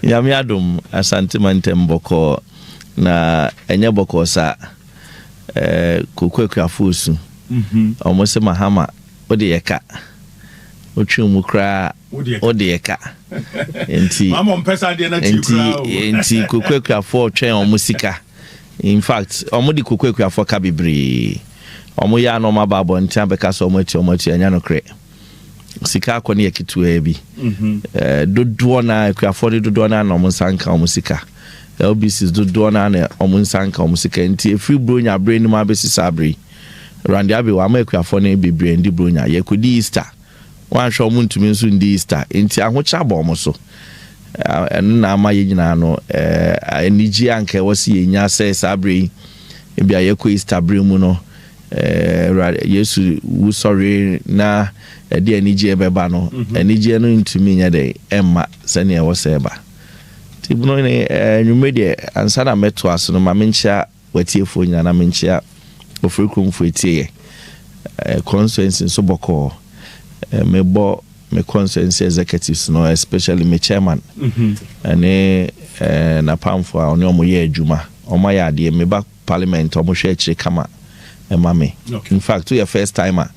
Nyame adom, Asante mantam bɔkɔɔ, na ɛnyɛ bɔkɔɔ saa. Koko akuafoɔ su. Ɔmo sɛ Mahama wode yɛ ka. Wotwe mu koraa wode yɛ ka. Nti koko akuafoɔ twɛn ɔmo sika. In fact, ɔmo de koko akuafoɔ ka bebree. Ɔmo yɛ anɔ ɔmo aba abɔnten abɛka sɛ ɔmo ati, ɔmo ati, ɛnyɛ nokorɛ. Sika akɔ no yɛ ketewaa bi. Dodoɔ na akuafoɔ no dodoɔ na na ɔmo nsa nka ɔmo sika. LBCs dodoɔ na na ɔmo nsa nka ɔmo sika. Nti efiri Bronya abere no mu abɛsi saa abere, Randy Abbey wama akuafoɔ no bebree ndi Bronya. Yɛkɔdi Easter, wanhwɛ ɔmo ntumi nso ndi Easter, nti ahokyere abɔ ɔmo so. Ɛno na ama yɛn nyinaa no anigye anka ɛwɔ sɛ yɛnya sɛ saa abere yi ebi a yɛkɔ Easter bere mu no, Yesu wusɔre na ɛde anigyeɛ bɛba no, anigyeɛ no ntumi nyɛ dɛ ɛmma sɛnea ɛwɔ sɛ ɛba. Nti no ne nnwumire deɛ, ansa na mɛto aso no, ma menkyia watiefoɔ nyinaa na menkyia Ofiri kuromfoɔ etieɛ. Constituency nso bɔkɔɔ. Mebɔ me constituency executives no, especially me chairman ɛne napamfo a ɔne ɔmo yɛ adwuma. Ɔmo ayɛ adeɛ. Meba parliament, ɔmo hwɛ akyire kama ɛma me. In fact, woyɛ first timer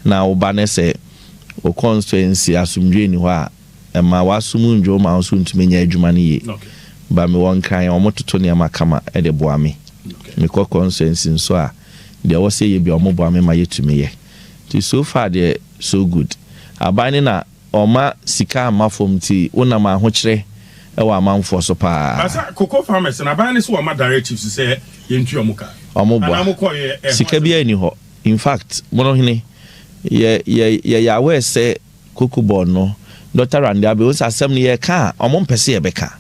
na woba ne sɛ wo constituency asomdwe ni hɔ a, ɛma wasom ndwo ma wo so ntumi nyɛ adwuma no yie. Ba mewɔ Nkran, ɔmo toto nneɛma kama ɛde boa me. Mekɔ constituency nso a, deɛ ɛwɔ sɛ yɛ bi, ɔmo boa me ma yɛtumi yɛ. Nti so far deɛ, so good. Aban ne na ɔma sika ama fam, nti wonam ahokyerɛ ɛwɔ amanfoɔ so paa. Asa cocoa farmers na aban ne so wɔma directives sɛ yɛntua ɔmo ka. Ɔmo boa, sika bi ani hɔ. In fact, monohene yɛ yɛ yɛyɛ aware sɛ Cocoa Board no, Dr Randy Abbey o, sɛ asɛm no yɛka a, ɔmo mpɛ sɛ yɛbɛka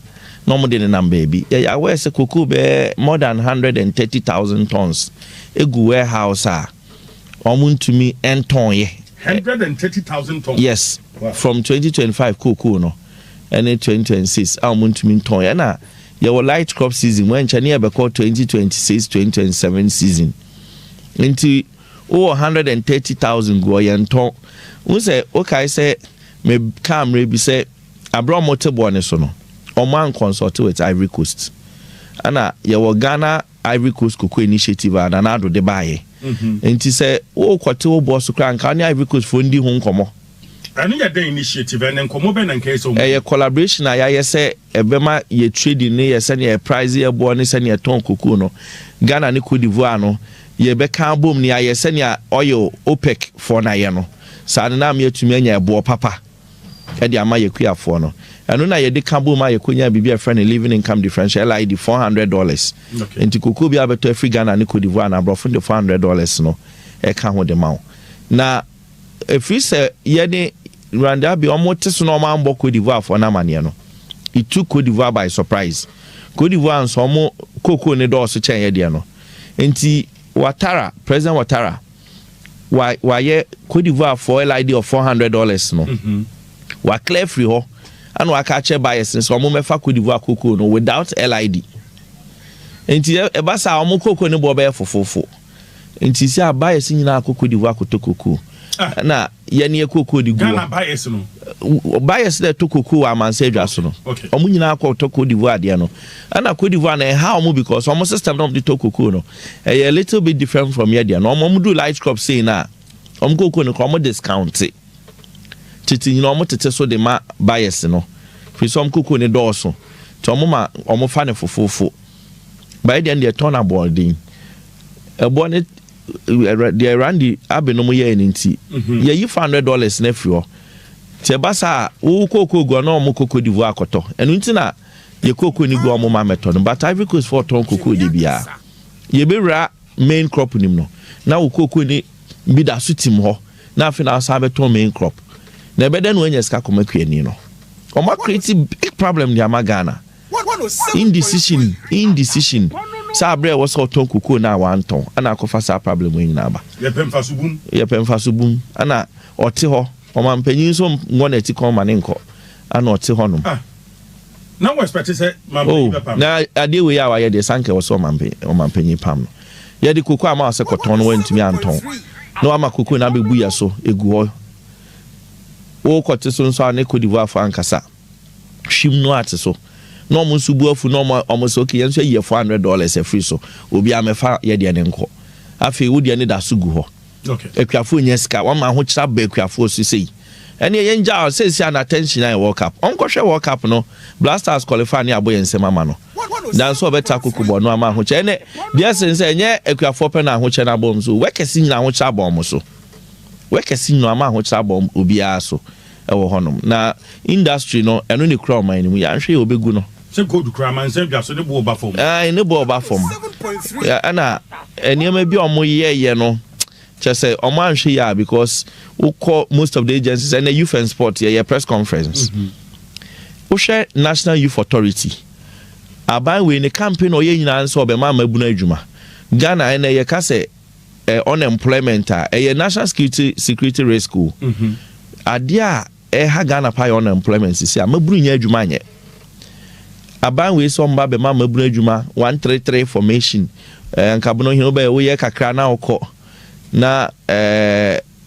na ɔmo de nenam baabi. Yɛyɛ aware sɛ cocoa bɛɛ more than 130,000 tons egu warehouse a ɔmo ntumi ntɔn yɛ. 130,000 tons? Yes, wow. From 2025 cocoa no ɛne 2026 a ɔmo ntumi ntɔn yɛ, ɛna yɛwɔ light crop season wɔn nkyɛn ne yɛbɛkɔ 2026 2027 season. Nti wowɔ 130,000 gu ɔyɛ ntɔn n sɛ wokae sɛ meka mmerɛ bi sɛ aberɛ a ɔmo te boɔ ne so no, ɔmo anconsult with Ivory Coast, ɛna yɛwɔ Ghana Ivory Coast Cocoa Initiative a Nana Addo de baayɛ. Nti sɛ wokɔte wo boɔ so koraa, nka ne Ivory Coast foɔ ndi ho nkɔmmɔ. Ɛno yɛ dɛn initiative? Ɛne nkɔmmɔ bɛn na nka sɛ? Ɛyɛ collaboration a yɛayɛ sɛ ɛbɛma yɛ trading ne yɛ sɛnea yɛ price yɛ boɔ ne sɛnea yɛtɔn cocoa no. Ghana ne Cote d'Ivoire no, yɛbɛka bom ne ayɛ sɛnea ɔyɛ OPEC foɔ no ayɛ no saa no, na ama yɛatumi anya ɛboɔ papa ɛde ama yɛ kuafoɔ no. Ɛno na yɛde ka bom a yɛkɔnya biribi a yɛfrɛ no living income differential, LID, $400. Nti cocoa bi a bɛtɔ afiri Ghana ne Cote d'Ivoire na aborɔfo de $400 no ɛka ho de ma wo. Na ɛfiri sɛ yɛne Randy Abbey ɔmo te so na ɔmo ambɔ Cote d'Ivoire foɔ no amaneɛ no, it took Cote d'Ivoire by surprise. Cote d'Ivoire nso, ɔmo cocoa ne dɔɔso kyɛn yɛ deɛ no. Nti Ouattara, President Ouattara wa wayɛ Cote d'Ivoire foɔ LID of $400 no, wa clear firi hɔ, ana waka akyerɛ buyers no sɛ ɔmo mɛfa Cote d'Ivoire cocoa no without LID. Nti ɛba saa, ɔmo cocoa no bɔ bɛyɛ fofofo. Nti sɛ a buyers nyinaa akɔ Cote d'Ivoire akɔtɔ cocoa na yɛne yɛ cocoa de gu Ghana buyers no? Buyers dɛ ɛtɔ cocoa wɔ amansa adwa so no, ɔmo nyinaa kɔ tɔ Cote d'Ivoire adeɛ no. Ɛna Cote d'Ivoire na ɛha ɔmo because ɔmo system na ɔmo de tɔ cocoa no ɛyɛ a little bit different from yɛ deɛ no. Ɔmo do light crop sei na ɔmo cocoa no kɔ, ɔmo discount tete nyina, ɔmo tete so de ma buyers no firi sɛ ɔmo cocoa ne dɔɔso, nti ɔmo ma ɔmo fa ne fofofo. Bayɛ deɛ no deɛ tɔn aboɔden ɛboɔ ne deɛ Randy Abbey no mo yɛɛ no, nti yɛyi $400 na afiri hɔ. Nti ɛba saa, wo kooko gu ɔno, ɔmo kɔ Cote d'Ivoire akɔtɔ. Ɛno nti na yɛ kooko ni gu, ɔmo ma mɛtɔ no. But Ivory Coast fɔ tɔn kooko de biara, yɛbɛwura main crop nim no na wo kooko ni bi da so tim hɔ, na afei na asan bɛtɔn main crop na ɛbɛdɛ no wanya sika kɔma kuani no. Ɔmo create big problem de ama Ghana. Indecision, indecision saa abere a ɛwɔ sɛ ɔtɔn kooko na wantɔn, ɛna akɔfa saa problem yi nyinaa ba. Yɛpɛ mfaso bum. Yɛpɛ mfaso bum, ɛna ɔte hɔ, ɔmampanyin nso ngɔ n'akyi kɔn ma ne nkɔ, ɛna ɔte hɔ nom. Ah. Na wɔ expect sɛ oh mampanyin bɛpam? Na adeɛ wei a wayɛ deɛ, sanka ɛwɔ sɛ ɔmampanyin pam no. Yɛde koko ama sɛ kɔtɔn no, wantumi antɔn na wama koko no abɛbu yɛ so egu hɔ. Wokɔte so nso a, ne Cote d'Ivoire fo ankasa. Hwim no ate so na ɔmo nso bu afu na ɔmo sɛ, okay, yɛn nso ayi yɛ $400 afiri so, obi amɛfa yɛ deɛ ne nkɔ. Afei wo deɛ ne da so gu hɔ. Akuafoɔ nyɛ sika, wɔn ma ahokyerɛ aba akuafoɔ so sei. Ɛne yɛn gya seesi ana attention ayɛ World Cup. Ɔnkɔhwɛ World Cup no, Black Stars qualify ne abɔ yɛn nsɛm ama no danso ɔbɛta koko bɔ no ama ahokyerɛ. Ɛnɛ deɛ sen sɛ ɛnyɛ akuafoɔ pɛ na ahokyerɛ no abɔ wɔn so, workers nyinaa ahokyerɛ abɔ wɔn so, workers nyinaa ama ahokyerɛ abɔ obiara so ɛwɔ hɔnom. Na industry no, ɛno ne kura ɔman no mu, yɛanhwɛ yɛ obɛgu no. Sɛ gold kura amansan dwa so ne bo ɔba fam. Ɛɛ, ne bo ɔba fam. Ɛna nneɛma bi a wɔn yɛɛyɛ no kyerɛ sɛ ɔmo anhwɛ yɛ a, because wokɔ most of the agencies, ɛnɛ youth and sport, yɛyɛ press conference. Wohwɛ National Youth Authority, aban wei ne campaign a ɔyɛ nyinaa nso ɔbɛma amabunu adwuma. Ghana ɛnɛ yɛka sɛ unemployment a, ɛyɛ national security risk o. Adeɛ a ɛha Ghana pa yɛ unemployment. Sisi a mabunu nyɛ adwuma nyɛ, aban wei sɛ ɔmba bɛma mabunu adwuma, 133 formation, nkabono hene wobɛyɛ, woyɛ kakra na wokɔ na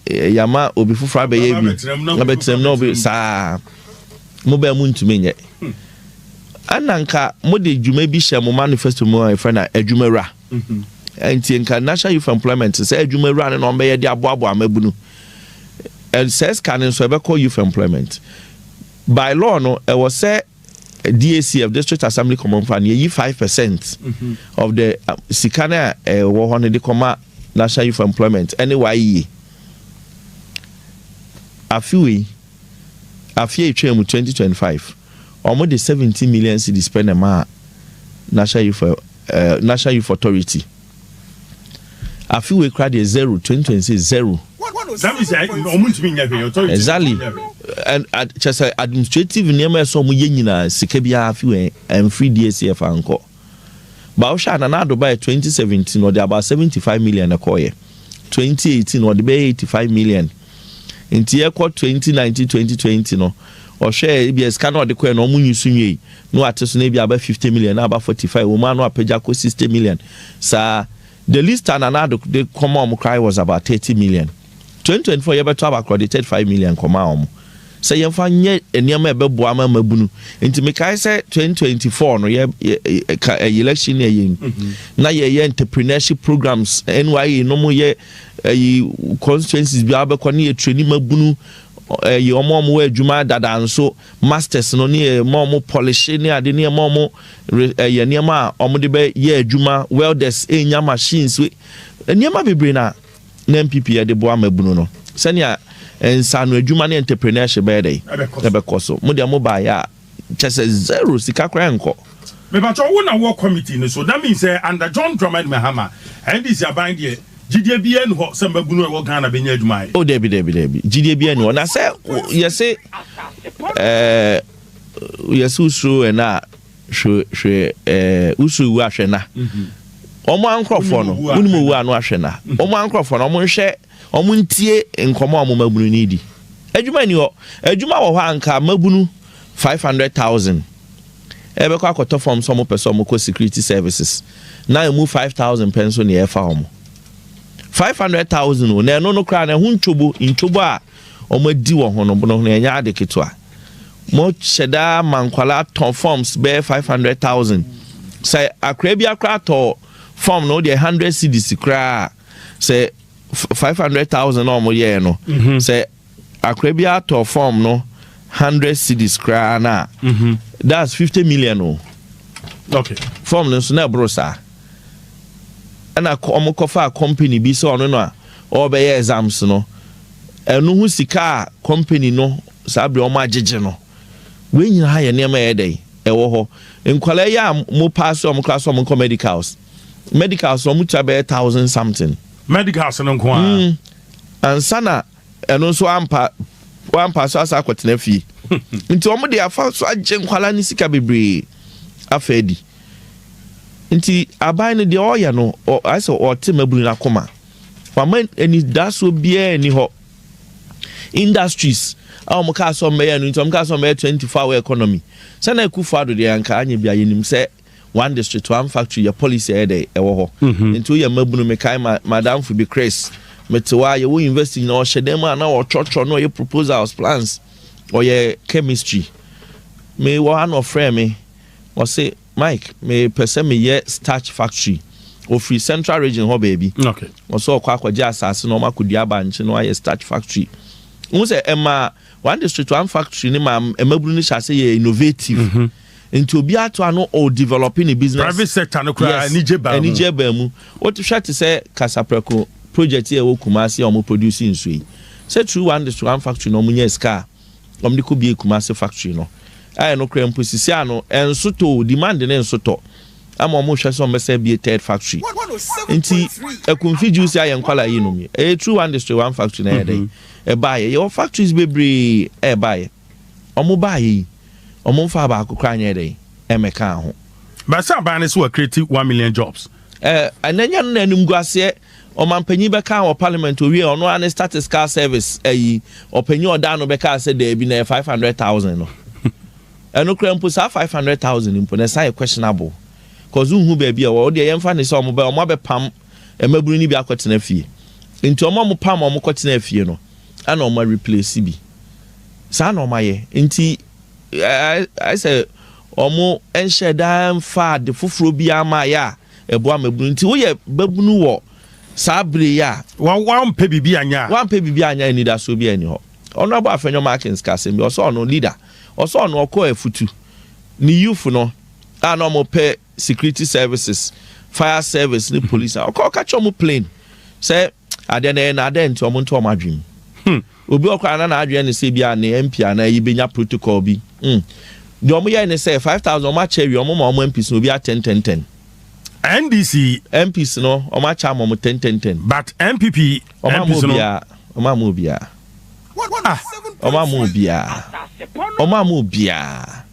yama obi foforɔ abɛyɛ bi abɛtɛm na obi saa mo bɛn mu ntumi nyɛ. Ɛna nka mo de dwuma bi hyɛ mo manifesto mu a yɛfrɛ no adwumawura. Nti nka National Youth Employment sɛ adwumawura no na ɔmbɛyɛ de aboaboa amabunu. Sɛ sika no nso ɛbɛkɔ youth employment, by law no ɛwɔ sɛ DACF, District Assembly Common Fund, yɛyi 5% of the sika no a ɛwɔ hɔ no de kɔma National Youth Employment. Ɛne wayie afe wei, afe a etwa mu 2025, wɔn de 70 million cedis pɛ na ma National Youth Authority. Afe wei kora deɛ, zero, 2026, zero. That means ɔmo ntumi nyɛ hwee, authority. Exactly, and kyɛ sɛ administrative nneɛma ɛsɛ ɔmo yɛ nyinaa, sika biara afe wei ɛnfiri DACF ankɔ. Ba wohwɛ a, Nana Addo baeɛ 2017, ɔde about 75 million ɛkɔɔyɛ. 2018 ɔde bɛyɛ 85 million. Nti yɛkɔ 2019, 2020 no, ɔhwɛ ebi sika na ɔde kɔɛ na ɔmo nyi so nwie na wate so na ebi aba 50 million na aba 45 wɔn ano apagya kɔ 60 million saa. The least a Nana Addo de kɔma ɔmo cry was about 30 million. 2024 yɛbɛtɔ abakorɔ de 35 million kɔma ɔmo sɛ yɛmfa nyɛ nneɛma a ɛbɛboa ama mabunu. Nti mekae sɛ 2024 no, yɛ ka ɛyɛ election yɛ yɛn na yɛyɛ entrepreneurship programs, NYA no mo yɛ ɛyi constituencies bi abɛkɔ ne yɛ training mabunu, ɛyi ɔmo a ɔmo wɔ adwuma dada nso, masters no ne yɛ ma ɔmo polish ne ade ne yɛ ma ɔmo ɛyɛ nneɛma a ɔmo de bɛ yɛ adwuma, welders enya machines, nneɛma bebree na NPP yɛde boa mabunu no sɛnea nsano adwuma ne entrepreneurship bɛyɛ dɛ ɛbɛkɔ so. Mo deɛ, mo baayɛ a, kyɛ sɛ zero, sika koraa nkɔ. Mebatɔ wo na wɔ committee no so, that means sɛ under John Dramani Mahama, NDC aban deɛ, gyidie biara ni hɔ sɛ mbabunu a ɛwɔ Ghana bɛnya adwuma ayɛ? O, dabi, dabi, dabi, gyidie biara ni hɔ. Na sɛ yɛse yɛse usuro ɛna hwɛ hwɛ usuro wu ahwɛ na ɔmo ankorɔfoɔ no wunim owu ano ahwɛ na ɔmo ankorɔfoɔ no, ɔmo nhwɛ, ɔmo ntie nkɔmɔ a ɔmo mabunu ni di. Adwuma ni hɔ. Adwuma wɔ hɔ anka mabunu 500,000 ɛbɛkɔ akɔtɔ fam sɛ ɔmo pɛ sɛ ɔmo kɔ security services na emu 5,000 pɛ nso na ɛfa ɔmo 500,000 o. Na ɛno no koraa na ɛho ntwobo ntwobo a ɔmo adi wɔ ho no, ɛnyɛ ade ketewa. Mo hyɛ daa ma nkwalaa tɔn forms bɛyɛ 500,000. Sɛ akora bi akora tɔ form no deɛ 100 cedis koraa, sɛ 500,000 na ɔmo yɛɛ no, sɛ akora bi atɔ form no 100 cedis koraa na that's 50 million o. Form no nso na ɛboro saa. Ɛna ɔmo kɔfa company bi sɛ ɔno no a ɔrebɛyɛ exams no, ɛno ho sika a company no saa bere ɔmo agyegye no. Wei nyinaa yɛ nneɛma yɛ dɛ ɛwɔ hɔ. Nkwadaa yi a mo paase ɔmo class, ɔmo nkɔ medicals, medicals ɔmo tua bɛyɛ thousand something. Medicals no nko a? Ansa na ɛno nso ampa wampa so asa akɔtena fie. Nti wɔn de afa so agye nkwadaa ne sika bebree afa adi. Nti aban no deɛ ɔyɛ no, ayɛ sɛ ɔte mabunu n'akoma, wama anidasoɔ biara ni hɔ. Industries a wɔn kaa sɛ ɔmbɛyɛ no, nti wɔn kaa sɛ ɔmbɛyɛ 24 hour economy sɛnɛ Akufo Addo deɛ, anka anya bi a yɛnim sɛ one district one factory yɛ policy ɛyɛ dɛ ɛwɔ hɔ. Nti woyɛ mabunu, mekae ma madamfo bi Chris, mete hɔ a yɛwɔ university na ɔhyɛ dan mu a na ɔtwɔtwɔ na ɔyɛ proposals, plans, ɔyɛ chemistry. Me wɔ ha na ɔfrɛ me, ɔse, "Mike, mepɛ sɛ meyɛ starch factory." Ofiri Central Region hɔ baabi. Ɔsɛ ɔkɔ akɔgye asase na ɔmo akɔdua bankye na ɔayɛ starch factory. N sɛ ɛma One District One Factory ne ma mmabunu no hyɛ ase yɛ innovative. Nti obi ato ano o developing ne business. Private sector no koraa anigye baa mu. Anigye baa mu. Wohwɛ te sɛ Kasaprɛko project yi a ɛwɔ Kumasi a wɔn produce nsuo yi, sɛ through One District One Factory na wɔn nyɛ sika a wɔn de kɔ bie Kumasi factory no. Ayɛ no koraa mpo, sisi ano ɛnso tɔ o, demand ne nso tɔ ama wɔn hwɛ sɛ wɔn bɛsɛ bie third factory. Nti Ekumfi Juice ayɛ nkwala yi nom yi, ɛyɛ through One District One Factory na ɛyɛ dɛ ɛbaayɛ. Yɛwɔ factories bebree ɛɛbaayɛ. Wɔn baayɛ yi, wɔn mfa baako koraa nyɛ dɛ ɛmɛka ho. Basa aban ne so wɔ create 1 million jobs. Ɛnɛ nyɛ no na anim gu aseɛ. Ɔmanpanyin bɛka wɔ parliament owie, ɔno ara ne Statistical Service ɛyi ɔpanyin ɔda no bɛka sɛ daabi, na yɛ 500,000 no. Ɛno kura mpo, saa 500,000 mpo na ɛsan yɛ questionable, 'cause nhu baabi a wɔ deɛ. Yɛmfa ne sɛ ɔmo bɛ ɔmo abɛpam mmabunu no bi akɔtena fie, nti ɔmo a ɔmo pam ɔmo kɔtena fie no, ɛna ɔmo replace bi saa na ɔmo ayɛ. Nti ɛɛ ayɛ sɛ ɔmo nhyɛ daa mfa ade foforɔ bi ama ayɛ a ɛboa mmabunu. Nti woyɛ babunu wɔ saa bere yi a, wa wampɛ biribi anya a, wampɛ biribi anya, anidasoɔ bi ani hɔ. Ɔno abɔ Afenyo Markins ka asɛm bi, ɔsɛ ɔno leader, ɔsɛ ɔno ɔkɔ afutu ne youth no a na ɔmo pɛ security services, fire service ne police a ɔkɔ, ɔka kyerɛ ɔmo plain sɛ adeɛ no ɛyɛ n'adeɛ, nti ɔmo nto ɔmo adwene mu. Obi ɔkɔ ana n'adwene ne sɛ bi a ne MP ana yi benya protocol bi. Deɛ ɔmo yɛ ne sɛ 5,000 ɔmo akyɛ awie, ɔmo ma ɔmo MPs no obi a 10 10 10. NDC. MPs no, ɔmo akyɛ ama ɔmo 10 10 10. But NPP ɔmo ama MPs no? Obiara, ɔmo ama obiara. Ah. Ɔmo ama obiara, ɔmo ama obiara,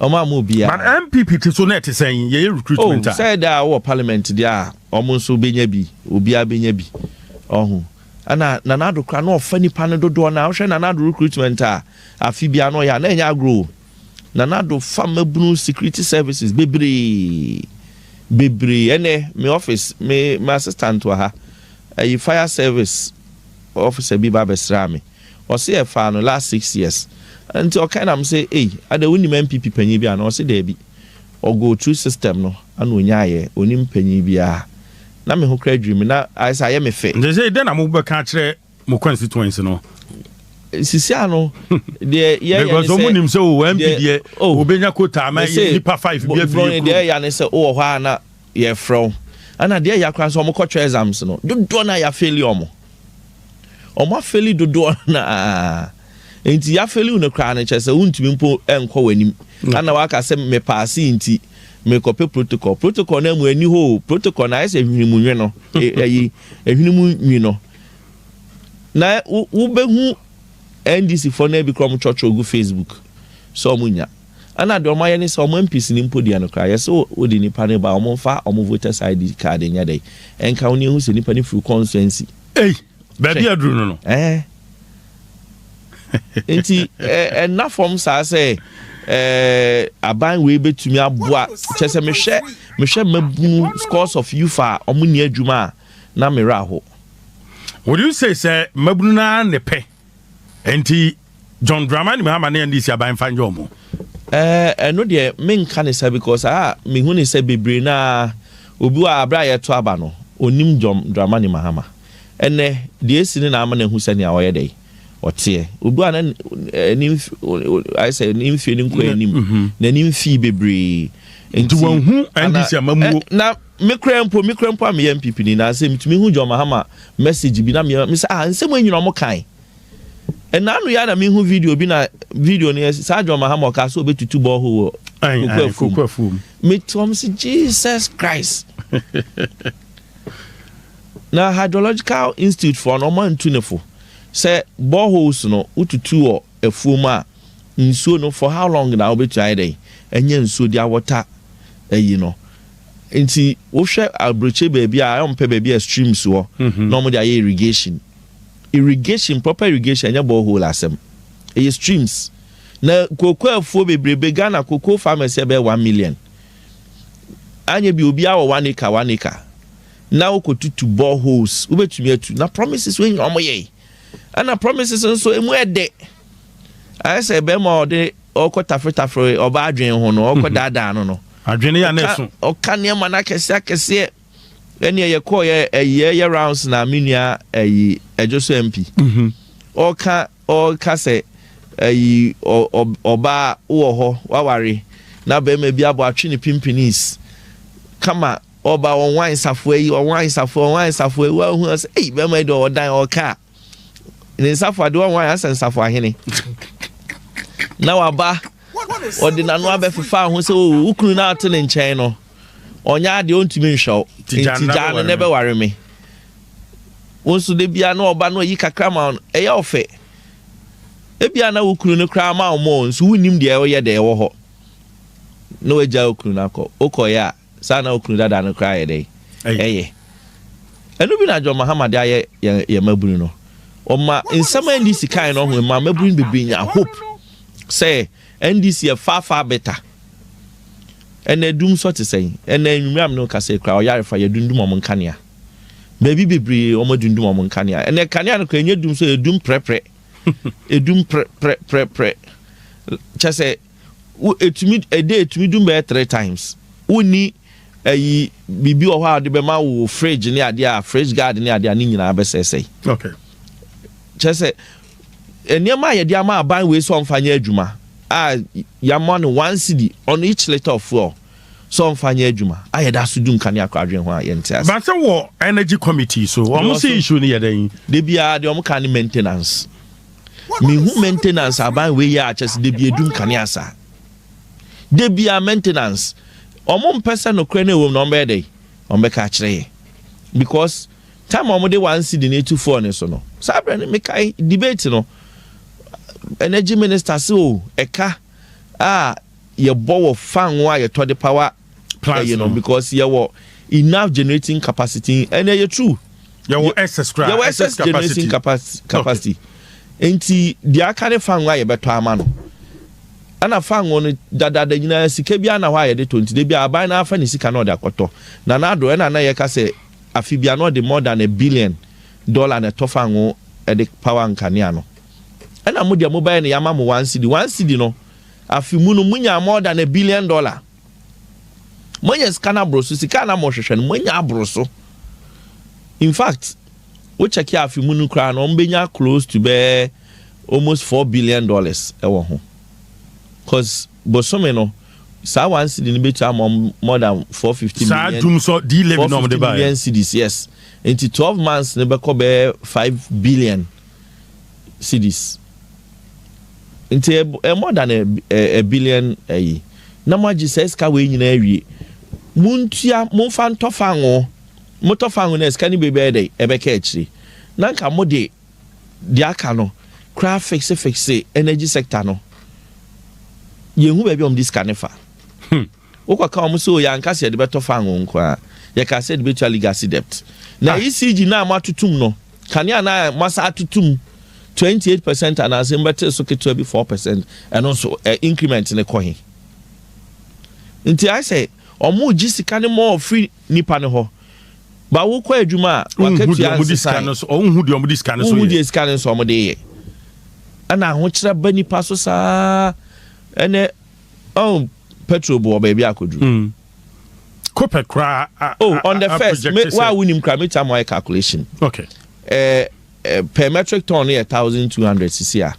ɔmo ama obiara. But NPP te so na ɛte sɛn yɛyɛ Oh, recruitment a? Sɛ da a wɔ parliament deɛ a, ɔmo nso benya bi, obiara benya bi. Ɔho ɛna Nana Addo kora na ɔfa nipa no dodoɔ na ɔhwɛ Nana Addo recruitment a afi bia no ɔyɛ a na ɛnyɛ agorɔ o. Nana Addo fa mmabunu security services bebree bebree. Ɛnɛ me office, me assistant wɔ ha, ɛyi fire service officer bi ba abɛsra me. Ɔsi ɛfa no last 6 years, nti ɔka nam sɛ, "Ei, ada wonim NPP panyin bi ana?" Ɔsi daabi, ɔgo through system no ana onyaayɛ, onim panyin biara. Na me ho kora adwiri me na ayɛ sɛ ayɛ me fɛ. Nti sɛ dɛn na mobɛka akyerɛ mo constituency no? Sisi ano deɛ yɛyɛ because ɔmo nim sɛ o MP deɛ oh, obɛnya quota ama mese, nipa five bi afiri brɔni kurom. Deɛ ɛyɛ ne sɛ wowɔ hɔ a na yɛfrɛ wo, ɛna deɛ ɛyɛ akora sɛ ɔmo kɔtwerɛ exams no, dodoɔ no a yɛafail ɔmo afail dodoɔ na nti yɛafail no koraa no, kyerɛ sɛ wontumi mpo ɛnkɔ w'anim. Ana waka sɛ mepaase, nti mekɔpɛ protocol. Protocol no amu ani hɔ o. Protocol no ayɛ sɛ hwenimu nwi no, ɛyi ehwenimu nwi no na wobɛhu NDC foɔ no bi koraa, ɔmo twɔtwɔ gu Facebook sɛ ɔmo nya. Ɛna deɛ ɔmo ayɛ ne sɛ ɔmo MPs ne mpo deɛ no koraa, yɛsɛ wode nipa no ba, ɔmo mfa ɔmo voters ID card nyɛ dɛ ɛnka wo ne ehu sɛ nipa no firi constituency. Ei, baabi Hwɛ. aduru no. Ɛɛ, nti ɛna fam saa sɛ aban wei bɛtumi aboa. Kyerɛ sɛ mehwɛ mmabunu, scores of youth a ɔmo ni adwuma a, na mmerɛ aho. Would you say sɛ mmabunu naa ne pɛ nti John Dramani Mahama ne NDC aban fa nyɛ ɔmo? Ɛno deɛ menka ne sa, because a mehu ne sɛ bebree naa obi wɔ abere a yɛto aba no, onim John Dramani Mahama. Ɛnɛ deɛ esi ne na ama na ehu sɛnea ɔyɛ dɛ ɔteɛ. Obi a na ne ayɛ sɛ ne mfie ne nkɔ anim, n'anim fii bebree. Nti wɔnhu NDC amamuo. Na me kura mpo a meyɛ NPP ni na sɛ mitumi hu John Mahama message bi na meyɛ me sɛ, ah, nsɛm enyina ɔmo kan. Ɛna ano yɛ na mehu video bi, na video no yɛ saa John Mahama ɔka sɛ obetutu borehole wɔ Koko Afuom. Metu ɔmo sɛ Jesus Christ, na Hydrological Institute foɔ no, ɔmo antu ne fo sɛ boreholes no wotutu wɔ afuom a, nsuo no for how long na wobɛtumi ayɛ dɛ ɛnyɛ nsuo de awɔta ayi no? Nti wohwɛ aburokye baabi a ɔmpɛ baabi a streams wɔ na ɔmo de ayɛ irrigation. Irrigation, proper irrigation, ɛnyɛ borehole asɛm, ɛyɛ streams. Na koko afuo bebrebe, Ghana cocoa farmers ɛbɛyɛ 1 million, anya bi obiara wɔ 1 acre, 1 acre, na wokɔtutu boreholes, wobɛtumi atu. Na promises wei nyina ɔmo yɛ, ɛna promises nso emu ɛdɛ, ayɛ sɛ bɛrima a ɔde Ɔkɔ tafretafre ɔba adwene ho no, ɔkɔ daadaa no. Adwene yɛ anɛso. Ɔka nneɛma no akɛseɛ akɛseɛ. Ɛneɛ yɛkɔɔ yɛ ɛyi yɛ rounds na me nua ɛyi ɛdwo so MP ɔka sɛ ɛyi ɔbaa wɔ hɔ waware na bɛrima bi abɔ atwe ne pimpinis kama, ɔba ɔnwan safoa yi, ɔnwan safoa, ɔnwan safoa yi, wahu sɛ ɛyi bɛrima yi de ɔdan ɔka ne nsafoa de ɔnwan asɛ nsafoa ahene na waba ɔde n'ano abɛfefa ho sɛ o wukunu na ate ne nkyɛn no, ɔnyɛ adeɛ, ɔntumi nhwɛ wo, nti gyaa no na ɛbɛware me. Wo nso de bia na ɔba na ɔyi kakra ma no, ɛyɛ ɔfɛ. Ebia na wo kunu no koraa ma wo mɔ nso wonnim deɛ ɔyɛ deɛ ɛwɔ hɔ na wagya wo kunu no akɔ. Wokɔyɛ a saa na wo kunu dada no koraa yɛ dɛ ɛyɛ ɛno bi na John Mahama de ayɛ yɛn mabunu no. Ɔma nsɛm a NDC kan no ho ma mabunu bebree nya hope sɛ NDC yɛ far, far better. Ɛna edum sɔ te sɛn ɛna enwumere am ne kasa ekura ɔyarefa yɛ dundum ɔmo nkanea baabi bebree, ɔmo dundum ɔmo nkanea. Ɛna kanea no kora enye dum so, edum prɛprɛ, edum prɛprɛprɛprɛ kyɛ sɛ wo etumi ɛde etumi dum bɛyɛ three times. Wonni ɛyi biribi wɔ hɔ a wɔde bɛma wo fridge ne adeɛ a fridge guard ne adeɛ a ne nyinaa bɛsɛsɛe. Kyɛ sɛ nneɛma a yɛde ama aban wei sɛ ɔmfa nyɛ adwuma a yɛama no 1 cedi on each litre of fuel sɛ ɔmfa nyɛ adwuma a yɛda so dum kanea kɔ adwene ho a yɛnte ase. But sɛ wɔ energy committee so, wɔn sɛ issue no yɛ dɛn? De biara deɛ ɔmo ka ne maintenance. Mehu maintenance aban wei yɛ a kyɛ sɛ de bi edum kanea saa de bia maintenance. Ɔmo mpɛ sɛ nokorɛ no ɛwɔ mu na ɔmo bɛyɛ dɛ ɔmo bɛka akyerɛ yɛ, because time a ɔmo de 1 cedi ne etu fuel ne so no, saa abirɛ no mekae debate no, energy minister sɛ o ɛka a yɛbɔ wɔ fango a yɛtɔ de power plants ɛyi no no. Because yɛwɔ enough generating capacity, ɛna ɛyɛ true. Yɛwɔ excess koraa. Yɛwɔ excess generating capacity, nti deɛ aka ne fango a yɛbɛtɔ ama no. Ɛna fango no dadaada nyinaa sika bi ana hɔ a yɛde tɔ, nti de bi aban na afa ne sika na ɔde akɔtɔ na n'ado. Ɛna na yɛka sɛ afi bia na ɔde more than $1 billion na ɛtɔ fango ɛde power nkanea no. Ɛna mo deɛ mo bɛyɛ no, yɛama mo 1 cedi, 1 cedi no, afi mu no mo nya more than $1 billion. Mo nya sika no aboro so. Sika na mo hwehwɛ no, mo nya aboro so. In fact, wo check afi mu no koraa no, wɔn bɛnya close to bɛɛ almost $4 billion ɛwɔ ho, cause bosome no saa 1 cedi no bɛtua ama more than 450 saa million. Dum so d 11 na ɔmo de 450 ba million cedis, yes. Nti 12 months ne bɛkɔ bɛyɛ 5 billion cedis, nti ɛ more than a billion. Ɛyi na mo agye sɛ sika wei nyinaa awie, montua momfa ntɔ fango. Motɔ fango no, sika no bi bɛyɛ dɛ ɛbɛka akyire na nka mo de deɛ aka no koraa fix fix energy sector no. Yɛnhu baabi a wɔn de sika ne fa. Wokɔka wɔn sɛ o yɛanka sɛ yɛde bɛtɔ fango nko a, yɛka sɛ yɛde bɛtua legacy debt na ECG na mo atotum no, kanea na mo asa atotum 28% anaasɛ mbɛte so ketewa bi 4%, ɛno nso increment ne kɔ he? Nti ayɛ sɛ ɔmo gye sika ne mɔ firi nipa ne hɔ ba wokɔ adwuma a Wonhu deɛ wakatua ɔmo de sika nsesan no so, ɔnhu deɛ ɔmo de sika no so wohu yɛ. Deɛ sika no nso ɔmo de yɛ, ɛna ahokyerɛ ba nipa so saa. Ɛnɛ ɔn petrol bɔ baabi akɔduru. Copec koraa Oh, on the a first project me sɛ- wa wunim kora me time ayɛ calculation. Per metric ton no yɛ 1,200 sisi a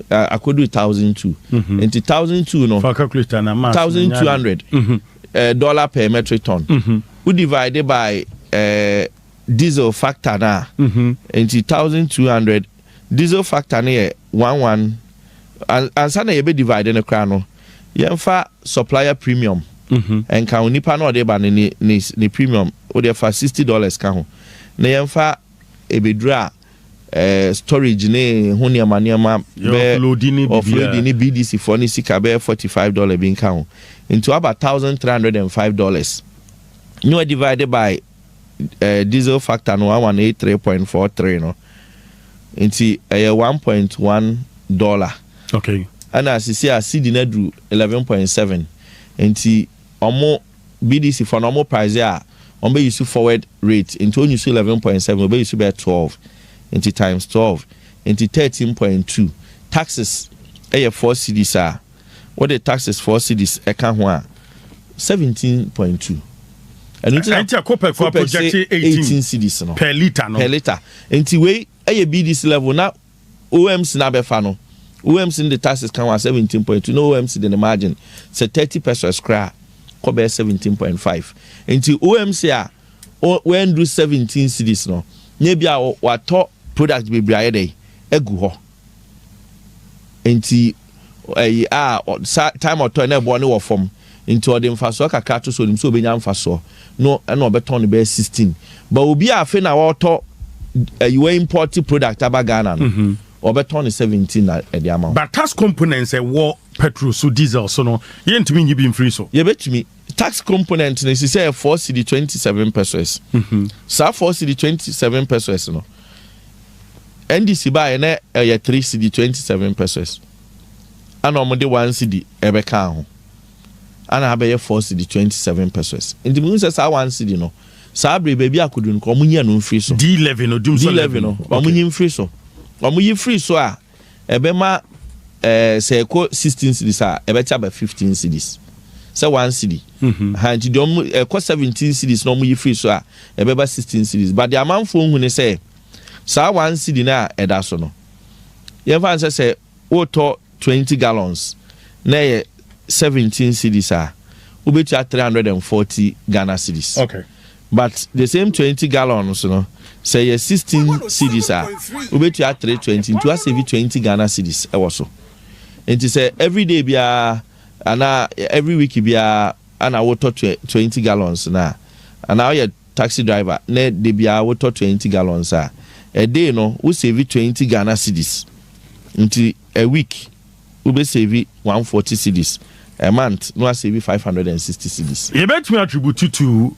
akɔduru 1,200, nti 1,200 no Fa calculator na maths 1,200 dollar per metric ton, wo divide by diesel factor na nti 1,200 diesel factor no yɛ one one ansa na yɛbɛ divide no koraa no, yɛmfa supplier premium nka ho. Nipa na ɔde ba no ne premium wode fa $60 ka ho, na yɛmfa ebeduru a storage ne ho nneɛma nneɛma. Yɛ offloading ne biribiara. Offloading ne BDC foɔ ne sika bɛyɛ $45 bi nka ho, nti waba $1,305 ne wa divide by diesel factor no 1183.43 no, nti ɛyɛ $1.1. Ɛna sisi a cedi no aduru 11.7, nti ɔmo BDC foɔ no ɔmo price a ɔmo bɛ use forward rate, nti ɔmo use 11.7, ɔbɛ use bɛyɛ 12, nti times 12, nti 13.2. Taxes Ɛyɛ 4 cedis a wode taxes 4 cedis ɛka ho a, 17.2. Ɛno nti na Ɛnti a COPEC fo COPEC project say 18 18 cedis no per litre no. Per litre. Nti wei ɛyɛ BDC level na OMC na abɛfa no. OMC no de taxes ka ho a, 17.2, na OMC de ne margin sɛ 30 pesewas koraa, kɔ bɛyɛ 17.5. Nti OMC a wɔnduru 17 cedis no nye bi a watɔ product bebree ayɛ dɛ egu hɔ. Nti ɛyi a sa time ɔtɔ na ɛboɔ ne wɔ fam, nti ɔde mfasoɔ kakra to so, onim sɛ obɛnya mfasoɔ no, ɛna ɔbɛtɔn no bɛyɛ 16. But obi a afei na wɔtɔ ɛyi, wɔ import product aba Ghana no, ɔbɛtɔn no 17 na ɛde ama wo. But tax components ɛwɔ petrol so, diesel so no, yɛntumi nyi bi mfiri so? Yɛbɛtumi. Tax component no si sɛ yɛ 4 cedi 27 pesewas. Saa 4 cedi 27 pesewas no, NDC baayɛ na ɛyɛ 3 cedi 27 pesewas, ana wɔn de 1 cedi ɛbɛka ho, ana abɛyɛ 4 cedi 27 pesewas. Nti mu sɛ saa 1 cedi no, saa abiri baabi akodu no, wɔn nyi ɛno mfiri so. D levy no, dum so. D levy no, wɔn nyi mfiri so. Wɔn yi firi so a, ɛbɛma sɛ ɛkɔ 16 cedis a, ɛbɛte aba 15 cedis, sɛ 1 cedi ha. Nti deɛ ɔmo ɛkɔ 17 cedis na ɔmo yi firi so a, ɛbɛba 16 cedis. But deɛ amanfoɔ hu ne sɛ saa 1 cedi na ɛda so no, yɛmfa sɛ wotɔ 20 gallons na ɛyɛ 17 cedis a, wobɛtua 340 Ghana cedis. But the same 20 gallons no, sɛ yɛ 16 cedis a, wobɛtua 320. Nti wasave 20 Ghana cedis ɛwɔ so. Nti sɛ everyday biara anaa every week biara ana wotɔ 20 gallons na anaa woyɛ taxi driver na de biara wotɔ 20 gallons a, a day no wo save 20 Ghana cedis. Nti a week wobɛ save 140 cedis, a month no wasave 560 cedis. Yɛbɛtumi attribute to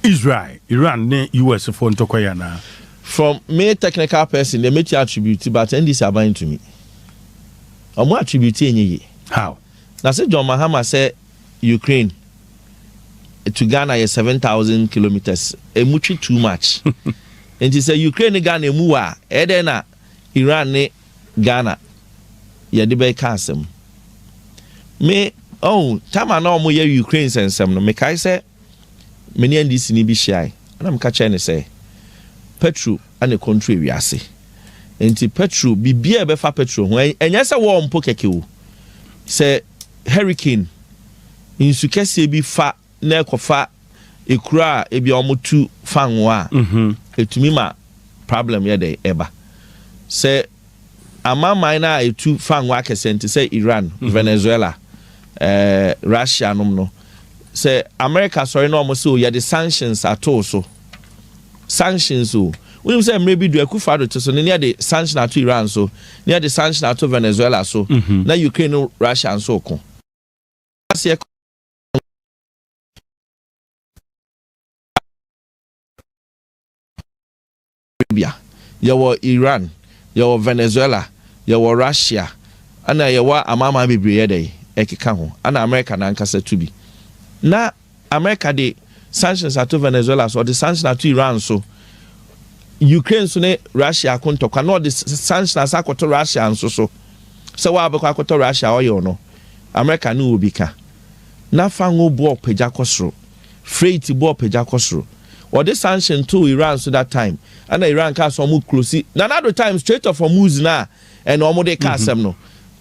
Israel, Iran ne US foɔ ntɔkwa yi anaa? From me, technical person deɛ, mɛti attribute, but NDC aban ntumi ɔmo attribute enye yie. How? Na sɛ John Mahama sɛ Ukraine to Ghana yɛ 7,000 kilometres, emu twi too much. Nti sɛ Ukraine ne Ghana emu wɔ a, ɛyɛ dɛ na Iran ne Ghana yɛde bɛka asɛm. Me oh, time a na ɔmo yɛ Ukraine sɛnsɛm no, mekae sɛ me ne NDC ni bi hyiae, ɛna meka kyerɛ ne sɛ petrol ɛna control wiase. Nti petrol, biribiara ɛbɛfa petrol ho, ɛnyɛ sɛ wɔn mpo kɛkɛ o. Sɛ hurricane, nsu kɛseɛ bi fa na ɛkɔfa ekura a ebi a wɔn tu fango a, etumi ma problem yɛ dɛ ɛba. Sɛ amanaman no a etu fango akɛseɛ, nti sɛ Iran, Venezuela, Russia nom no, sɛ America sɔre na wɔn sɛ o yɛde sanctions ato so, sanctions o, wonim sɛ mmerɛ bi du Akufo Addo te so ne yɛde sanction ato Iran so, ne yɛde sanction ato Venezuela so, na Ukraine no Russia nso ko aseɛ. Arabia, yɛwɔ Iran, yɛwɔ Venezuela, yɛwɔ Russia, ɛna yɛwɔ amanaman bebree yɛ dɛ ɛkeka ho, ɛna America nankasa tu bi. Na America de sanctions ato Venezuela so, ɔde sanction ato Iran so, Ukraine so ne Russia ko ntɔkwa, na ɔde sanction asa akɔto Russia nso so sɛ wɔabɛkɔ akɔtɔ Russia oil no, America ne wɔ bi ka. Na fango boɔ pagya kɔ soro, freight boɔ pagya kɔ soro. Wɔde sanction to Iran so that time, ɛna Iran ka so ɔmo close Nana Addo time Strait of Hormuz, na ɛna ɔmo de ka asɛm no.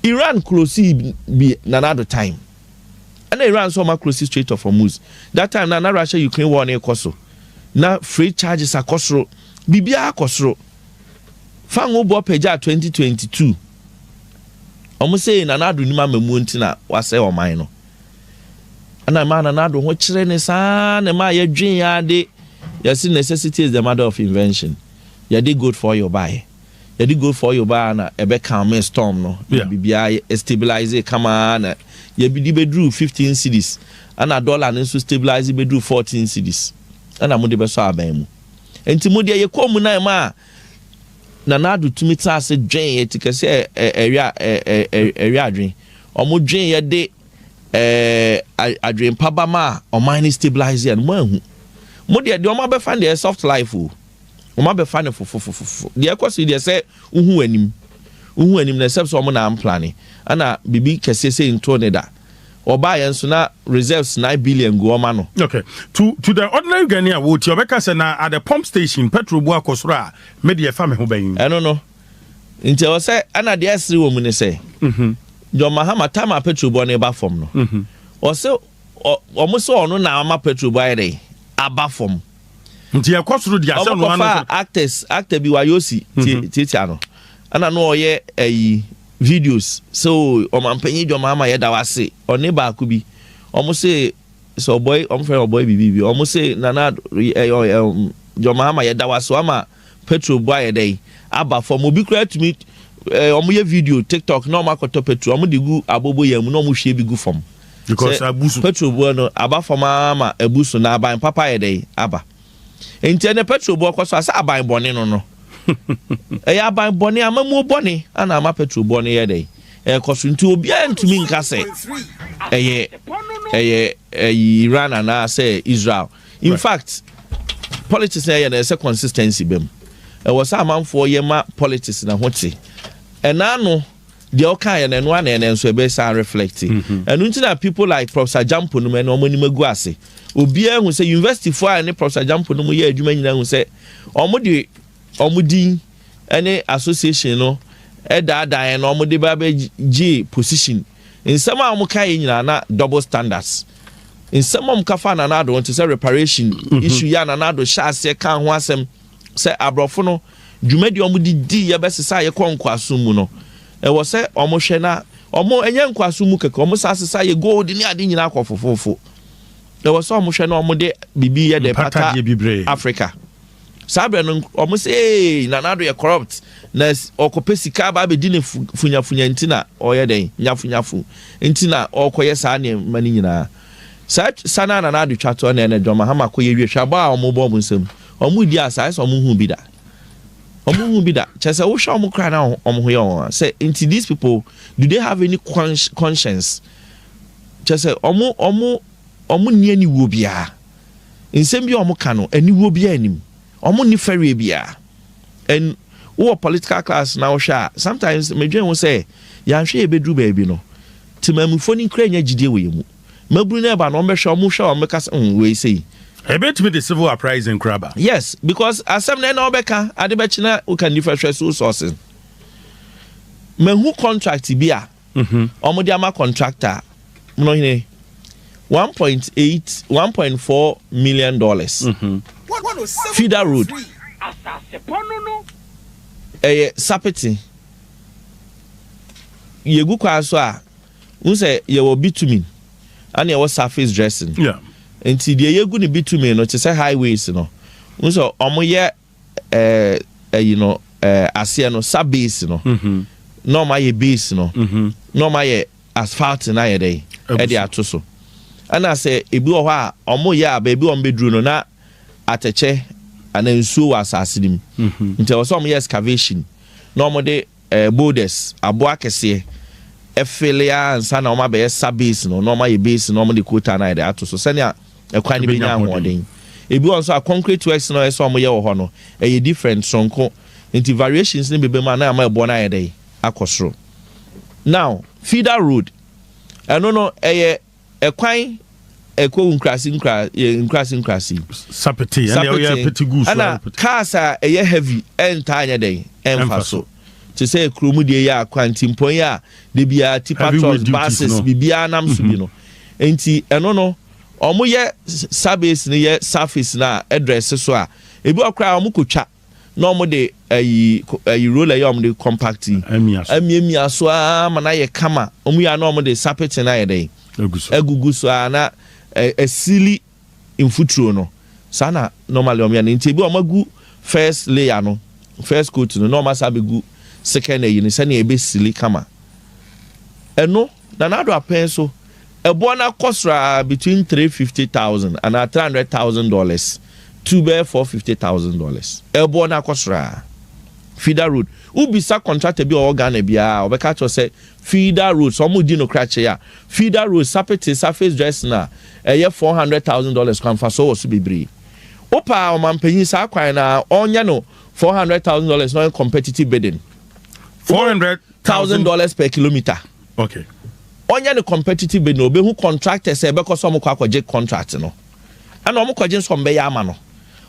Iran close bi Nana Addo time, ɛna Iran nso ɔmo close Strait of Hormuz that time. Na Russia Ukraine war ne kɔ so, na freight charges akɔ soro, biribiara akɔ soro. Fango boɔ pagya 2022, ɔmo sɛ Nana Addo nim amamuo nti na wasɛ ɔman no. Ɛna maa Nana Addo ho kyerɛ ne saa na maa yɛdwen ya de yɛsi necessity is the mother of invention. Yɛde gold for oil baayɛ, yɛde gold for oil baayɛ na ɛbɛ calm storm no. Biribiara stabilize kama na yɛbi bɛduru 15 cedis, ɛna dollar no nso stabilize bɛduru 14 cedis, ɛna mo de bɛsɔ aban mu. Nti mo deɛ, yɛkɔɔ mu nan ma a Nana Addo tumi tena ase dwen yɛ ti kɛse ɛwia ɛwia adwen. Ɔmo dwen yɛ de adwen paba ma a ɔman no stabilize yɛ no. Mo ahu mo deɛ ɔmo abɛfa no deɛ, soft life o. Ɔmo abɛfa no fofofofofo. Deɛ ɛkɔ so deɛ, sɛ wohu anim Wohu anim na except sɛ ɔmo na amplane ɛna biribi kɛseɛ sɛ nto ne da. Ɔbaa yɛn nso na reserves 9 billion gu ɔma no. Okay, to the ordinary Ghanaian a wɔti ɔbɛka sɛ na at the pump station petrol bu akɔ soro a, me deɛ fa me ho bɛn? Ɛno no nti ɛwɔ sɛ ɛna deɛ ɛsere wɔ mu ne sɛ John Mahama time a petrol bɔ ne ba fam no, ɔsɛ ɔmo sɛ ɔno na ama petrol bɔ ayɛ dɛ aba fam. Nti ɛkɔ soro di asɛ ɔmo no ano kɔfa so. Actors, actor bi wayosi tietia no, ɛna no ɔyɛ ɛyi videos so ɔmampanyin John Mahama yɛ da wase. Ɔne baako bi, ɔmo se sɛ ɔbɔi, ɔmo fɛ ɔbɔi bibi bi, ɔmo se Nana ɛyɛ ɛ John Mahama yɛ da wase, ɔma petrol bɔ ayɛ dɛ aba fam. Obi kura tumi ɔmo yɛ video TikTok na ɔmo akɔtɔ petrol, ɔmo de gu abobo yɛn mu na ɔmo hwie bi gu fam. Because Sɛ abu so. Petrol bɔ no aba fam ama abu so na aban papa yɛ dɛ aba. Nti ɛnɛ petrol bɔ kɔ so asɛ aban bɔne no, ɛyɛ aban bɔne, amamuo bɔne ana ama petrol bɔ no yɛ dɛ ɛkɔ so. Nti obiara ntumi nka sɛ ɛyɛ ɛyɛ Iran anaasɛ Israel. In fact, politics na ɛyɛ no, ɛsɛ consistency bɛm. Ɛwɔ sɛ amanfoɔ yɛ ma politics na ho te. Ɛna no deɛ ɔka yɛ no, ɛno ana ɛnɛ nso ɛbɛsan reflect. Ɛno nti na people like Professor Gyampo no mu, ɛna ɔmo anim agu ase. Obiara hu sɛ university foɔ a ne Professor Gyampo no mu yɛ adwuma nyinaa hu sɛ ɔmo de ɔmo din ɛne association no ɛdaadaa yɛn na ɔmo de ba bɛgye position. Nsɛm a ɔmo ka yɛ nyinaa na double standards. Nsɛm a ɔmo ka fa Nana Addo nti sɛ reparation issue yɛ a, Nana Addo hyɛ aseɛ ka ho asɛm sɛ aborɔfo no dwumadi a ɔmo de di yɛbɛsesa yɛkɔ nkoaso mu no, ɛwɔ sɛ ɔmo hwɛ na ɔmo ɛnyɛ nkoaso mu kɛkɛ, ɔmo san sesa yɛ gold ne ade nyinaa kɔ fofofo. Ɛwɔ sɛ ɔmo hwɛ na ɔmo de biribi yɛ de pata Mpatadeɛ bebree. Africa saa berɛ no, ɔmo sɛ ee, Nana Addo yɛ corrupt na ɔkɔpɛ sika aba abɛdi ne funyafunya nti na ɔyɛ dɛn nyafunyafu nti na ɔkɔyɛ saa nneɛma no nyinaa. Saa sana Nana Addo twa toɔ na ɛnɛ John Mahama kɔyɛ wie. Hwɛ abɔ a ɔmo bɔ ɔmo nsam, ɔmo di asa ayɛ sɛ ɔmo hu bi da, ɔmo hu bi da. Kyerɛ sɛ wohwɛ ɔmo kora na ɔmo ho yɛ wɔn a sɛ nti these people, do they have any conscience? Kyerɛ sɛ ɔmo nni aniwuo biara. Nsɛm bi a ɔmo ka no, aniwuo biara anim, ɔmo nni fɛreɛ biara. And wowɔ political class na wohwɛ a, sometimes medwen ho sɛ yɛanhwɛ yɛbɛduru baabi no, temamufoɔ no nkura nya gyidie wɔ yɛ mu. Maburu no ɛba no, ɔmbɛhwɛ, ɔmo hwɛ, ɔmo bɛka sɛ wei sei." Ɛbɛtumi de civil uprising kora ba. Yes, because asɛm na ɛna ɔbɛka ade bɛkyena woka nifa hwɛ so sourcing. Mahu contract bi a ɔmo de ama contractor no hene 1.8, $1.4 million, feeder road. Ɛyɛ sapete yɛgu kwan so a n sɛ yɛwɔ bitumen ɛna yɛwɔ surface dressing. Nti deɛ yɛgu ne bitumen no te sɛ highways no n sɛ ɔmo yɛ ɛyi no aseɛ no sub base no na ɔmo ayɛ base no na ɔmo ayɛ asphalt na ayɛ dɛ Agu ɛde so. Ato so. Ɛna sɛ ebi wɔ hɔ a ɔmo yɛ a, baabi a ɔmo bɛduru no na atɛkyɛ ana nsuo wɔ asase no mu, nti ɛwɔ sɛ ɔmo yɛ excavation na ɔmo de boulders, aboa kɛseɛ ɛfele a ansa na ɔmo abɛyɛ sub base no na ɔmo ayɛ base na ɔmo de coal tar na ayɛ de ato so sɛnea ɛkwan no Ɛbɛnya bɛnya ahoɔden. Ebi wɔ nso a concrete works na ɔyɛ sɛ ɔmo yɛ wɔ hɔ no ɛyɛ different sonko, nti variations ne bebe mu a na ama ɛboɔ no ayɛ dɛ akɔ soro. Now feeder road, ɛno no ɛyɛ ɛkwan ɛkɔ nkurase nkura nkurase nkurase. Sapete ɛnna ɔyɛ pete gu so. Ɛna cars a ɛyɛ heavy ɛntaa nyɛ dɛn ɛnfa Ɛmfa so. So. Te sɛ kurom deɛ yɛ akwantimpɔn yi a de bia tipper Heavy trucks, weight duties buses, no. Biribiara nam so bi no. Nti ɛno no ɔmo yɛ surface no, yɛ surface no a ɛdrɛse so a, ebi wɔ koraa ɔmo kotwa na ɔmo de ɛyi roller yɛ, ɔmo de compact yi Amia so. amiamia so aa ma na yɛ kama. Ɔmo yɛ a na ɔmo de sapete no ayɛ dɛn agu so. Agugu so a na ɛsili mfuturo no. Saa na normally ɔmo yɛ no. Nti ebi ɔmo agu first layer no, first coat no, na ɔmo asa abɛgu second ayi no sɛnea ebɛsili kama. Ɛno Nana Addo apɛn so ɛboɔ no akɔ soro a between 350,000 anaa $300,000 to bɛyɛ $450,000. Ɛboɔ no akɔ soro a feeder road, wobisa contractor bi a ɔwɔ Ghana biara, ɔbɛka kyerɛ sɛ feeder road sɛ ɔmo di no krakye a, feeder road sapete surface dressing a ɛyɛ $400,000 kwan fa so wɔ so bebree. Wopa ɔmampanyin saa kwan na ɔnyɛ no $400,000 na ɔyɛ competitive bidding. $400,000 per kilometre. Ɔnyɛ no competitive bid na obehu contractors sɛ ɛbɛkɔ so, ɔmo kɔ akɔgye contract no, ɛna ɔmo kɔgye nso, ɔmo bɛyɛ ama no,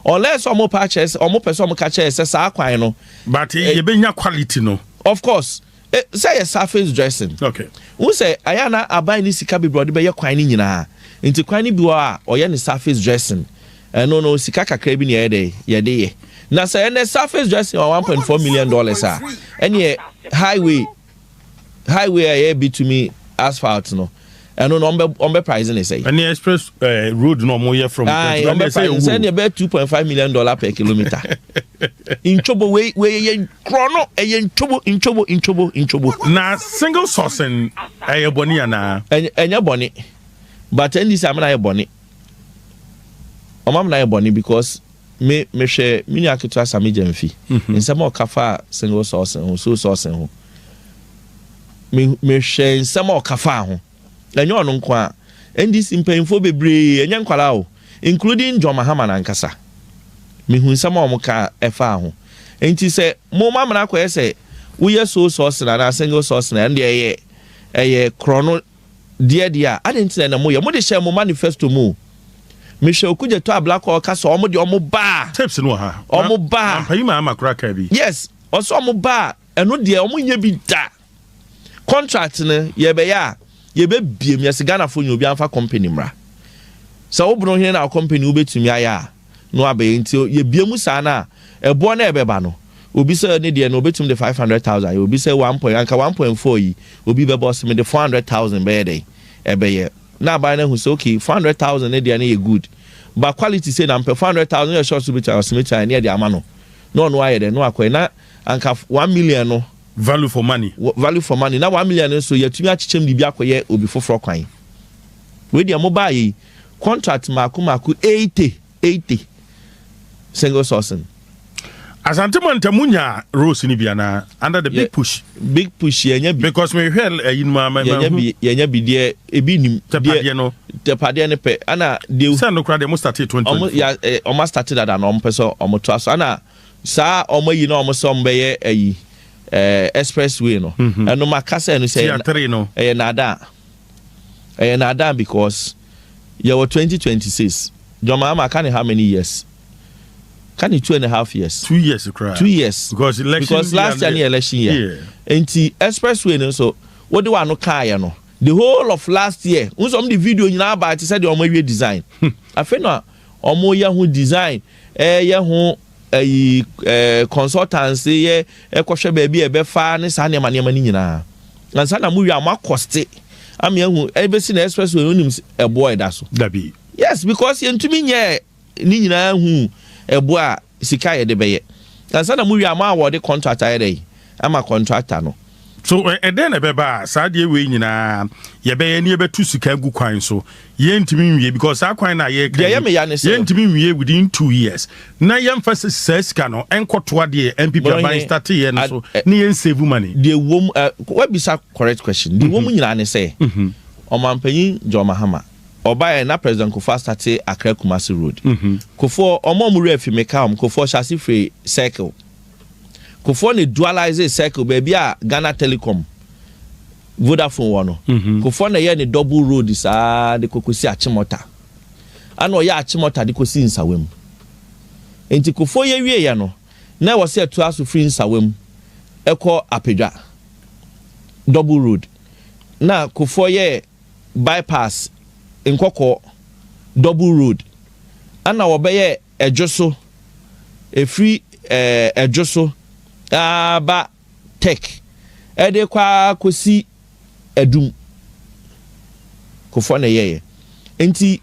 unless ɔmo pa kyerɛ sɛ ɔmo pɛ sɛ ɔmo ka kyerɛ sɛ saa kwan no. But yɛbɛnya quality no? Of course, sɛ yɛ surface dressing. N sɛ ayɛ na aban ne sika bebree ɔde bɛyɛ kwan no nyinaa, nti kwan no bi wɔ a ɔyɛ ne surface dressing, ɛno no sika kakra bi na yɛyɛ dɛ yɛde yɛ. Na sɛ ɛnɛ surface dressing wɔ $1.4 million a, ɛneɛ highway a ɛyɛ bitumi asphalt no, ɛno no ɔmbɛ price ne sɛ? Ɛne express road no ɔmo yɛ from. Ayi, ɔmbɛ price sɛ ɛne ɛbɛ $2.5 million per kilometre. Ntwobo wei yɛ korɔ no, ɛyɛ ntwobo, ntwobo, ntwobo, ntwobo. Na single sourcing ɛyɛ bɔne anaa? Ɛnyɛ bɔne, but NDC amena yɛ bɔne, ɔmo amena yɛ bɔne, because me mehwɛ me nua ketewa Sami Gyamfi, nsɛm a ɔka fa single sourcing ho, sole sourcing ho, me mehwɛ nsɛm a ɔka fa ho. Ɛnyɛ ɔno nko a, NDC mpanyinfoɔ bebree, ɛnyɛ nkwalaa o, including John Mahama nankasa, mehu nsɛm a ɔmo ka ɛfa ho. Nti sɛ mo ma amena akɔyɛ sɛ woyɛ sole sourcing anaa single sourcing, ɛno deɛ ɛyɛ korɔ no deɛ a adi nti na mo yɛ mo de hyɛ mo manifesto mu. Mehwɛ Okudzeto Ablakwa, ɔka sɛ ɔmo deɛ, ɔmo baa Tapes no wɔ ha. Ɔmo baa. Mampanyin ma ama kora kaa bi. Yes, ɔsɛ ɔmo baa, ɛno deɛ ɔmo nyɛ bi da. Contract no yɛbɛyɛ a, yɛbɛbiem yɛsɛ Ghanafoɔ nyɛ obi anfa company mmra sɛ wobono hene na company wobɛtumi ayɛ a na wabɛyɛ. Nti yɛbie mu saa no a, ɛboɔ no ɛbɛba no, obi sɛ ne deɛ no obɛtumi de 500,000 yɛ, obi sɛ one point anka 1.4 yi, obi bɛbɔ sɛ mede 400,000 bɛyɛ dɛ ɛbɛyɛ, na aban no ahu sɛ okay, 400,000 ne deɛ no yɛ good, but quality say na mpɛ 400,000 yɛ short so bɛtumi ɔsɛ mɛtumi ne yɛde ama no na ɔno ayɛ dɛ na wakɔyɛ, na anka 1 million no Value for money. Value for money. Na 1 million nso yɛtumi akyekyɛm de bi akɔyɛ obi foforɔ kwan. Wei deɛ, mo baa yi, contract mako mako 80 80 single sourcing. Asante Mantamu nya roads ni bi anaa under the Big Push? Big Push, yɛnya bi. Because mehwɛ ɛyi no ma ma Yɛnya bi, yɛnya bi deɛ, ebi nim. Tɛpadeɛ no. Tɛpadeɛ no pɛ ana deɛ. Sɛ no kora deɛ mo start 20. Ɔmo ya ɔmo start dada na ɔmo pɛ sɛ ɔmo to aso ana saa ɔmo ayi na ɔmo sɛ ɔmo bɛyɛ ɛyi expressway no. Ɛno ma kasa ɛno sɛ Tier no. Ɛyɛ naadaa, ɛyɛ naadaa, because yɛwɔ 2026. John Mahama aka ne how many years? Ka ne 2.5 years. 2 years kora. 2 years. Because election. Because last year ne election year. Nti expressway no nso wode wa no kaayɛ no, the whole of last year nso ɔmo de video nyinaa ba te sɛ deɛ ɔmo awie design. Afei na ɔmo yɛ ho design, ɛyɛ ho ɛyi consultants yɛ ɛkɔhwɛ baabi a ɛbɛfa ne saa nneɛma nneɛma no nyinaa ansa na mo wie a mo akɔste ama ehu ɛbɛsi na expressway no nim ɛboɔ ɛda so. Dabi. Yes, because yɛntumi nyɛ ne nyinaa hu ɛboɔ a sika yɛde bɛyɛ ansa na mo wie a mo awɔde contract ayɛ dɛ ama contractor no. So ɛdɛn na ɛbɛba a saa deɛ wei nyinaa yɛbɛyɛ ne yɛbɛtu sika gu kwan so, yɛntumi nwie? Because saa kwan no a yɛka Deɛ ɛyɛ me ya ne sɛ- yɛntumi nwie within 2 years na yɛmfa saa sika no ɛnkɔtoa deɛ NPP aban Bɔnhe, starteyɛ no so ne yɛn save money. Deɛ wom wabisa correct question. Deɛ wom nyinaa ne sɛ ɔmanpanyin John Mahama ɔbaayɛ na President Kufuor start Accra Kumasi road. Kufuor, ɔmo a ɔmo werɛ fi meka ɔmo, Kufuor hyɛ ase firi Circle. Kufuor ne dualize Circle, baabi a Ghana Telecom, Vodafone wɔ no. Kufuor na ɛyɛ ne double road saa de kɔkɔsi Achimota, ana ɔyɛ Achimota de kɔsi Nsawam. Nti Kufuor yɛ wie yɛ no, na ɛwɔ sɛ ɛtoa so firi Nsawam ɛkɔ Apedwa double road, na Kufuor yɛ bypass Nkɔkɔ double road, ana wɔbɛyɛ ɛdwo so efiri ɛdwo so aba Tech ɛde kɔ akɔsi Adum. Kufuor na ɛyɛyɛ. Nti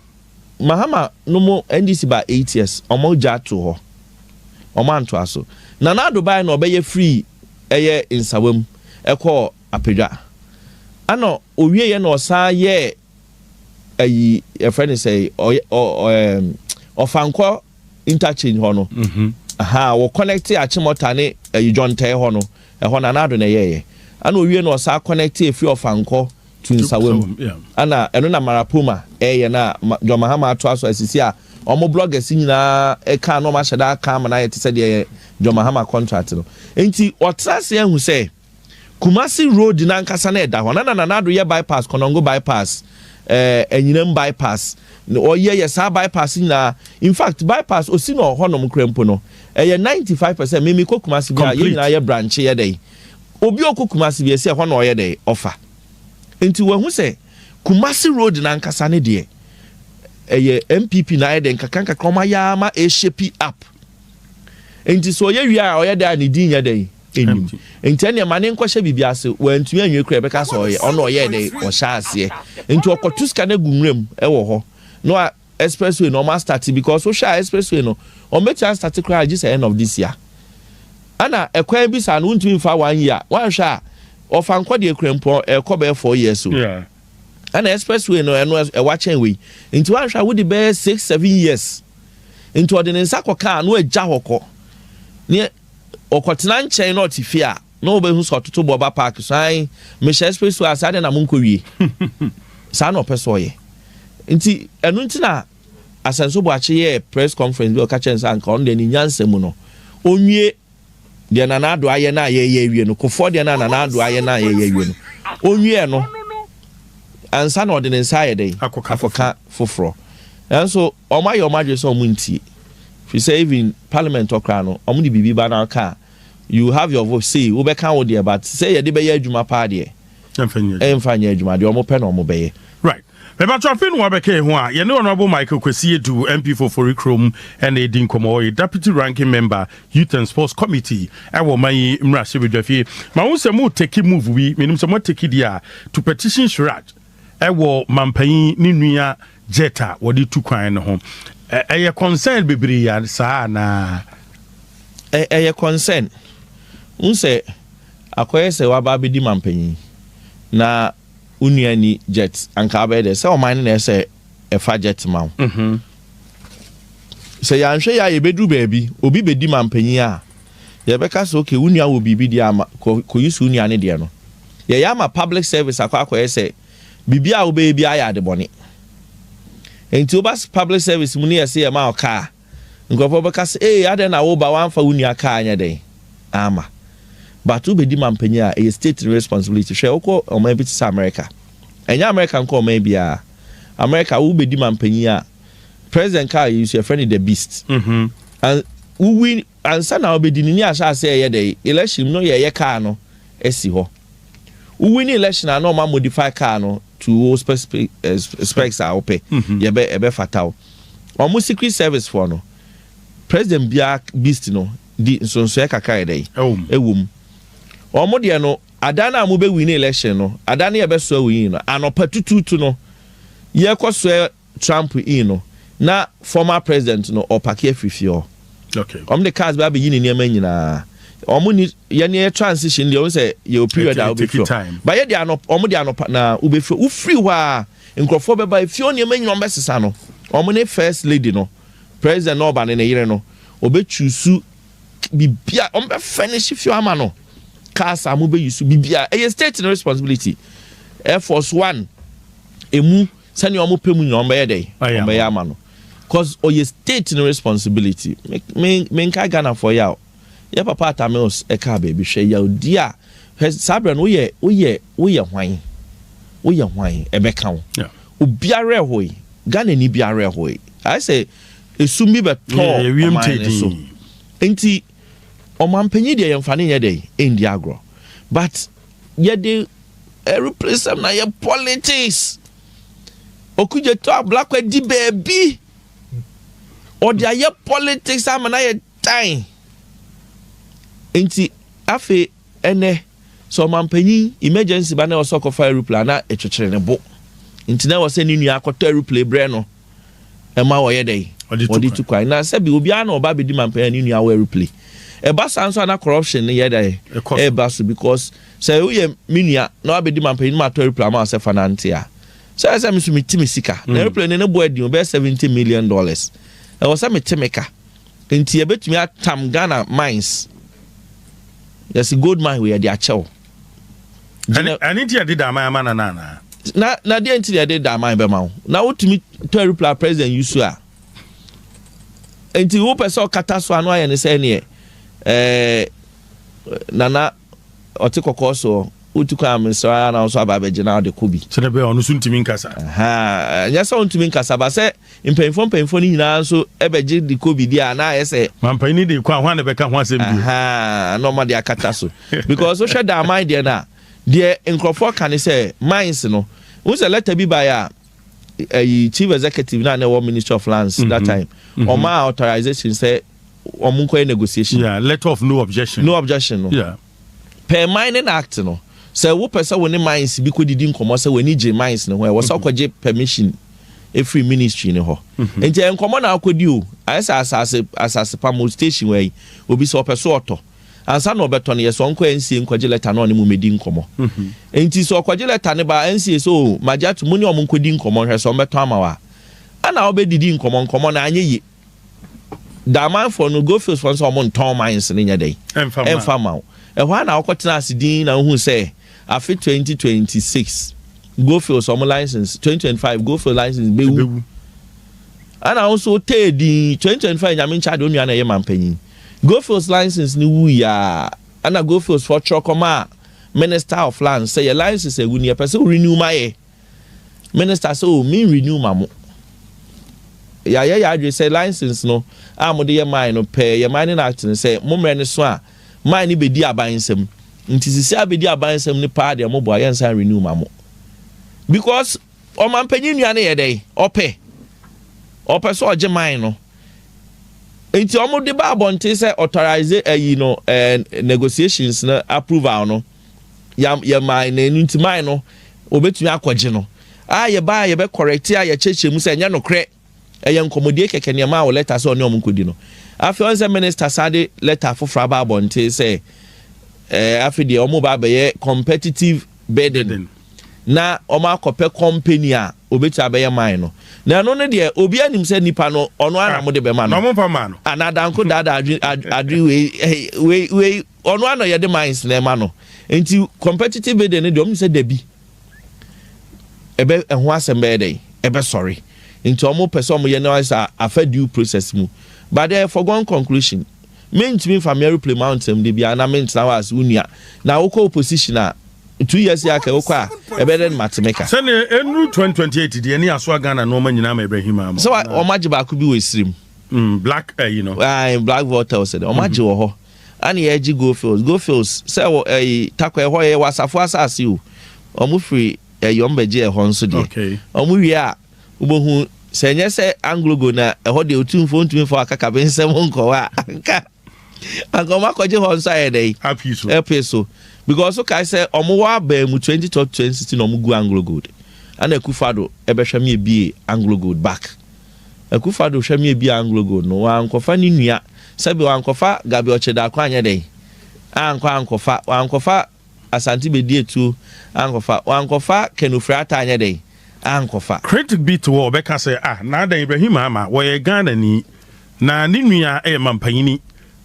Mahama no mo NDC ba 8 years, ɔmo gya to hɔ, ɔmo antoa so. Nana Addo baeɛ na ɔbɛyɛ free ɛyɛ Nsawam ɛkɔ Apedwa, ana owie yɛ na ɔsan yɛ ɛyi yɛfrɛ no sɛ ɔyɛ ɔ ɛɛm Ɔfankɔ interchange hɔ no. Aha wɔ connect Achimota ne ɛyi John Tɛɛ hɔ no, ɛhɔ Nana Addo na ɛyɛyɛ. Ana owie na ɔsan connect efiri Ɔfankɔ to Nsawam. Ana ɛno na Marapoma ɛyɛ na John Mahama ato aso asisi a ɔmo bloggers nyinaa ɛka na ɔmo ahyɛ da aka ama na ayɛ te sɛ deɛ John Mahama contract no. Nti ɔtena ase ahu sɛ Kumasi road nankasa na ɛda hɔ na Nana Addo yɛ bypass, Kɔnɔngo bypass, Ɛnyinam bypass, ɔyɛ yɛ saa bypass nyinaa. In fact, bypass osi na ɔhɔnom kura mpo no, ɛyɛ 95%. Mímí kɔ Kumasi bi a, yɛn nyinaa yɛ branch yɛ dɛ obi okɔ Kumasi bi esi ɛhɔ na ɔyɛ dɛ ɔfa. Nti wɔn ho sɛ Kumasi road nankasa ne deɛ, ɛyɛ NPP na ayɛ dɛ nkakra nkakra ɔmo ayɛ ama ɛhyɛ up. Nti sɛ ɔyɛ wie a, ɔyɛ dɛ a ne din yɛ dɛ enim. Nti ɛnna ɛma ne nkɔhyɛ biribi ase, wɔntumi anwie kura, ɛbɛka sɛ ɔyɛ ɔno ɔyɛ dɛ ɔhyɛ aseɛ. Nti ɔkɔto sika no egu nwura mu ɛwɔ hɔ na wa expressway na ɔmo astart, because wohwɛ a, expressway no, ɔmo bɛtumi astart koraa gye sɛ end of this year. Ɛna ɛkwan bi saa no, wontumi nfa one year. Wanhwɛ a, ɔfa nkɔ deɛ kura mpo ɛkɔ bɛyɛ 4 years o. Ɛna expressway no, ɛno ɛwa kyɛn wei. Nti wanhwɛ a, wode bɛyɛ 6, 7 years. Nti ɔde ne nsa kɔ kaa na wagya hɔ kɔ ne ɔkɔtena nkyɛn na ɔte fie a, na wobɛhu sɛ ɔtoto bɔba park so an mehyɛ expressway a saa deɛ na monkɔ wie saa na ɔpɛ sɛ ɔyɛ. Nti ɛno nti na Asɛnso Boakye yɛ press conference bi, ɔka kyerɛ nsa anka ɔno deɛ ne nyansa mu no, ɔnwie deɛ Nana Addo ayɛ no a yɛyɛ awie no, Kofoɔ deɛ no a Nana Addo ayɛ no a yɛyɛ awie no, ɔnwie no ansa na ɔde ne nsa ayɛ dɛn akɔka foforɔ. Nanso ɔmo ayɛ ɔmo adwene sɛ ɔmo ntie, fi sɛ even parliament ɔkora no, ɔmo de biribi ba na ɔka, you have your voice, say wobɛka wo deɛ, but sɛ yɛde bɛyɛ adwuma paa deɛ, ɛmfa nyɛ adwuma. Deɛ ɔmo pɛ na ɔmo bɛyɛ. Right, mɛbatɔ afei no wabɛka ho a, yɛne Honorable Michael Kwasi Edu, MP for Forikrom, ɛna ɛdi nkɔmmɔ. Ɔyɛ deputy ranking member, Youth and Sports Committee, ɛwɔ man yi mmarahyɛbadwafie. Ma wo sɛ mo take move bi, menim sɛ moatake deɛ a to petition CHRAJ ɛwɔ mampanyin ne nua jet a wɔde tu kwan no ho. Ɛyɛ concern bebree saa anaa? Ɛyɛ concern n sɛ akɔyɛ sɛ waba abɛdi mampanyin na wo nua ni jet, anka abɛyɛ dɛ sɛ ɔman no na ɛsɛ ɛfa jet ma wo. Sɛ yɛanhwɛ yɛ a, yɛbɛduru baabi, obi bɛdi mampanyin a, yɛbɛka sɛ okay, wo nua wɔ biribi deɛ ama kɔyi so wo nua ne deɛ no. Yɛyɛ ama public service akɔ akɔyɛ sɛ biribi a wobɛyɛ bi ayɛ ade bɔne. Nti woba public service mu ne yɛsɛ yɛ ma wo kaa, nkurɔfoɔ bɛka sɛ, ee, adɛn na woba wamfa wo nua kaa nyɛ dɛn ama? But wobɛdi mampanyin a, ɛyɛ state responsibility. Hwɛ, wokɔ ɔman bi te sɛ America, ɛnyɛ America nkɔ ɔman biara, America, wobɛdi mampanyin a, president car yi so, yɛfrɛ no the Beast. And wowi ansa na wobɛdi ne ni ahyɛ ase ɛyɛ dɛ election no, yɛyɛ car no asi hɔ. Wowi ne election a, na ɔma modify car no to wo specific specs a wopɛ. Yɛbɛ ɛbɛfata wo. Ɔmo secret service foɔ no, president biara Beast no di nsonsoɛ kakra yɛ dɛ ɛwɔ mu. Ɔmo deɛ no, adan no a mobɛwi ne election no, adan no yɛbɛsoa wɔ yi no, anɔpa tutuutu no, yɛkɔ soɛ Trump in no, na former president no ɔpark afiri fie hɔ. Ɔmo de cars bɛ abɛyi ne nneɛma nyinaa. Ɔmo ni yɛn yɛ transition deɛ, ɔmo sɛ yɛ period a wobɛfiri hɔ ba yɛ de anɔ, ɔmo de anɔpa na wobɛfiri. Wofiri hɔ a, nkurɔfoɔ bɛba efie hɔ, nneɛma nyinaa ɔmo bɛsesa no. Ɔmo ne first lady no, president na ɔba ne ne yere no, ɔbɛtwusu bibia, ɔmo bɛ furnish fie ama no, cars a mo bɛyi so, bibia ɛyɛ state no responsibility. Air Force One emu sɛnea ɔmo pɛ mu nyinaa, ɔmo bɛyɛ dɛ ɔmo bɛyɛ ama no, cause ɔyɛ state no responsibility. Me me me nka Ghana fo yɛ a, yɛ papa Atta Mills ɛka baabi, hwɛ yawdi a, hwɛ saa abirɛ no, woyɛ hwan, woyɛ hwan ɛbɛka wo? Obiara ɛhɔ yi, Ghana ni biara ɛhɔ yi, ayɛ sɛ esum bi bɛtɔ ɔman ne so. Nti ɔmanpanyin deɛ, yɛmfa ne nyɛ dɛ ɛndi agorɔ, but yɛde aeroplane sɛm na yɛ politics. Okudzeto Ablakwa di baabi ɔde ayɛ politics ama na yɛ tan. Nti afei ɛnɛ sɛ ɔmanpanyin emergency ba na ɛwɔ sɛ ɔkɔfa aeroplane na ɛtwetwere ne bo, nti na ɛwɔ sɛ ne nua akɔtɔ aeroplane brɛ no ɛma wɔyɛ dɛ wɔde tu kwan. Na sɛbi, obiara na ɔba abɛdi mampanyin ne nua wɔ aeroplane ɛba saa nso ana corruption ne yɛ dɛ ɛba so, because sɛ woyɛ me nua na wabɛdi mampanyin ma atɔ aeroplane ama sɛ fa nante a, sɛ mi so mi ti mi sika na aeroplane ne bo adi ɔbɛyɛ $70 million, ɛwɔ sɛ mi ti mi ka. Nti yɛbɛtumi atam Ghana mines, yɛsi gold mine wɔ yɛde akyɛw. Ɛne nti yɛde da aman ama nana ana? Na deɛ nti yɛde da aman bɛma wo na wotumi tɔ aeroplane president yi so a, nti wopɛ sɛ ɔkata so ano ayɛ ne sɛ neɛ nana Ɔte kɔkɔɔ soɔ, wotu kwan a, mesrɛ ara na wo nso aba abɛgye na wode kɔ bi. Sɛdeɛ bɛyɛ ɔno nso ntumi nkasa. Ɛnyɛ sɛ ɔntumi nkasa ba, sɛ mpanyinfoɔ no nyinaa nso ɛbɛgye de kɔ bi di a, na ayɛ sɛ Mampanyin de kɔ a, hwan na bɛka ho asɛm bio? Na ɔma de akata so, because wohwɛ Damang deɛ no a, deɛ nkurɔfoɔ ka ne sɛ mines no n sɛ letter bi baeɛ a, ɛyi, chief executive na ɛwɔ Ministry of Lands that time, ɔma authorization sɛ ɔmo nkɔyɛ negotiation. Yeah, letter of no objection. No objection no. Per Mining Act no, sɛ wopɛ sɛ wo ne mines bi kɔdidi nkɔmmɔ, sɛ w'ani gye mines no ho, ɛwɔ sɛ wokɔgye permission ɛfiri ministry no hɔ. Nti ɛyɛ nkɔmmɔ na akɔdi o. Ayɛ sɛ asase pam station wɔ yi, obi sɛ ɔpɛ so ɔtɔ ansa na ɔbɛtɔ no, yɛ sɛ ɔnkɔ NCA nkɔgye letter na ɔne mu mɛdi nkɔmmɔ. Nti sɛ ɔkɔgye letter ne ba NCA sɛ, o magye ato mu, ne ɔmo nkɔdi nkɔmmɔ nhwɛ sɛ ɔmbɛtɔ ama wa, ana ɔbɛdidi nkɔmmɔ. Nkɔmmɔ no anyɛ yie, Damanfoɔ no, Goldfields foɔ nso, ɔmo ntɔn mines no nyɛ dɛn? Ɛmfa ma wo. Ɛhɔ a na wɔkɔtena ase din na wohu sɛ afe 2026 Goldfields ɔmo license, 2025 Goldfields license bɛwu. Ɛna wo nso tee din 2025, Nyame nkyɛn de onua na ɛyɛ mampanyin, Goldfields license ni wu yaa. Ɛna Goldfields foɔ twerɛ kɔma a Minister of Lands sɛ yɛ license ewu ni, yɛpɛ sɛ renew ma yɛ. Minister sɛ, o mi renew ma mo, yɛayɛ yɛ adwene sɛ license no a mode yɛ mine no pɛɛ, yɛ Mining Act no sɛ mo mmerɛ no so a, mine no bɛdi aban nsɛm. Nti sisi a bɛdi aban nsɛm no paa deɛ, mo boa yɛnsan renew ma mo, because ɔmanpanyin nua no yɛ dɛ ɔpɛ sɛ ɔgye mine no. Nti ɔmo de ba abɔnten sɛ authorize ɛyi no, negotiations no approval no yɛ mine no. Nti mine no obetumi akɔgye no a, yɛba a yɛbɛ correct a, yɛkyerɛkyerɛ mu sɛ ɛnyɛ nokorɛ, ɛyɛ nkɔmɔdie kɛkɛ. Nneɛma a wɔ letter sɛ ɔne ɔmo nkɔdi no, afei ɔn sɛ minister san de letter foforɔ aba abɔnten sɛ afei deɛ, ɔmo ba abɛyɛ competitive bidding na ɔmo akɔpɛ company a obetumi abɛyɛ mine no. Na ɛno no deɛ, obi anim sɛ nipa no, ɔno ana mo de bɛma no. Na ɔmo nfa maa no. Anadanko daadaa adwi wei wei wei, ɔno ana yɛde mines na ɛma no. Nti competitive bidding no deɛ, ɔmo sɛ dabi, ɛbɛ ɛho asɛm bɛyɛ dɛ ɛbɛ sɔre. Nti ɔmo pɛ sɛ ɔmo yɛ no sɛ afa due process mu, but the foregone conclusion, mentumi nfa mi aeroplane mountain de bia na mentena hɔ ase. Wo na wokɔ opposition a, 2 years yɛ aka, wokɔ a, ɛbɛyɛ dɛ no mateme ka. Sɛne ɛnuru 2028 deɛ, ne asoa Ghana nneɔma nyinaa ma Ibrahim ama. Sɛ ɔmo agye baako bi wɔ Esirim. Black ɛyi no. Ayi, Black Volta sɛ dɛ ɔmo agye wɔ hɔ, ana yɛgye Goldfields. Goldfields sɛ wɔ ɛyi Takwa ɛhɔ yɛ wɔ asafo asase o, ɔmo firi ɛyi, ɔmo bɛgye ɛhɔ nso deɛ, ɔmo wie a, wobɛhu sɛ ɛnyɛ sɛ Anglogold na ɛhɔ deɛ, otumfoɔ ntumi fa akakabe nsɛm nkɔ hɔ a, anka ɔmo akɔgye hɔ nso ayɛ dɛ ɛpie so, because so kae sɛ ɔmo wɔ abɛn mu 2012, 2016, ɔmo gu Anglogold, ɛna Akufo-Addo ɛbɛhwɛ mi ebie Anglogold back. Akufo-Addo hwɛ mi ebie Anglogold no, wankɔfa ne nua, sɛbi, wankɔfa Gabby Otchere-Darko anyɛ dɛ ankɔ ankɔfa, wankɔfa Asante Bediatuo ankɔfa, wankɔfa Ken Ofori-Atta anyɛ dɛ ankɔfa. Critic bi te hɔ, ɔbɛka sɛ, ah, na adan Ibrahim ama wɔyɛ Ghana ni na ne nua yɛ mampanyini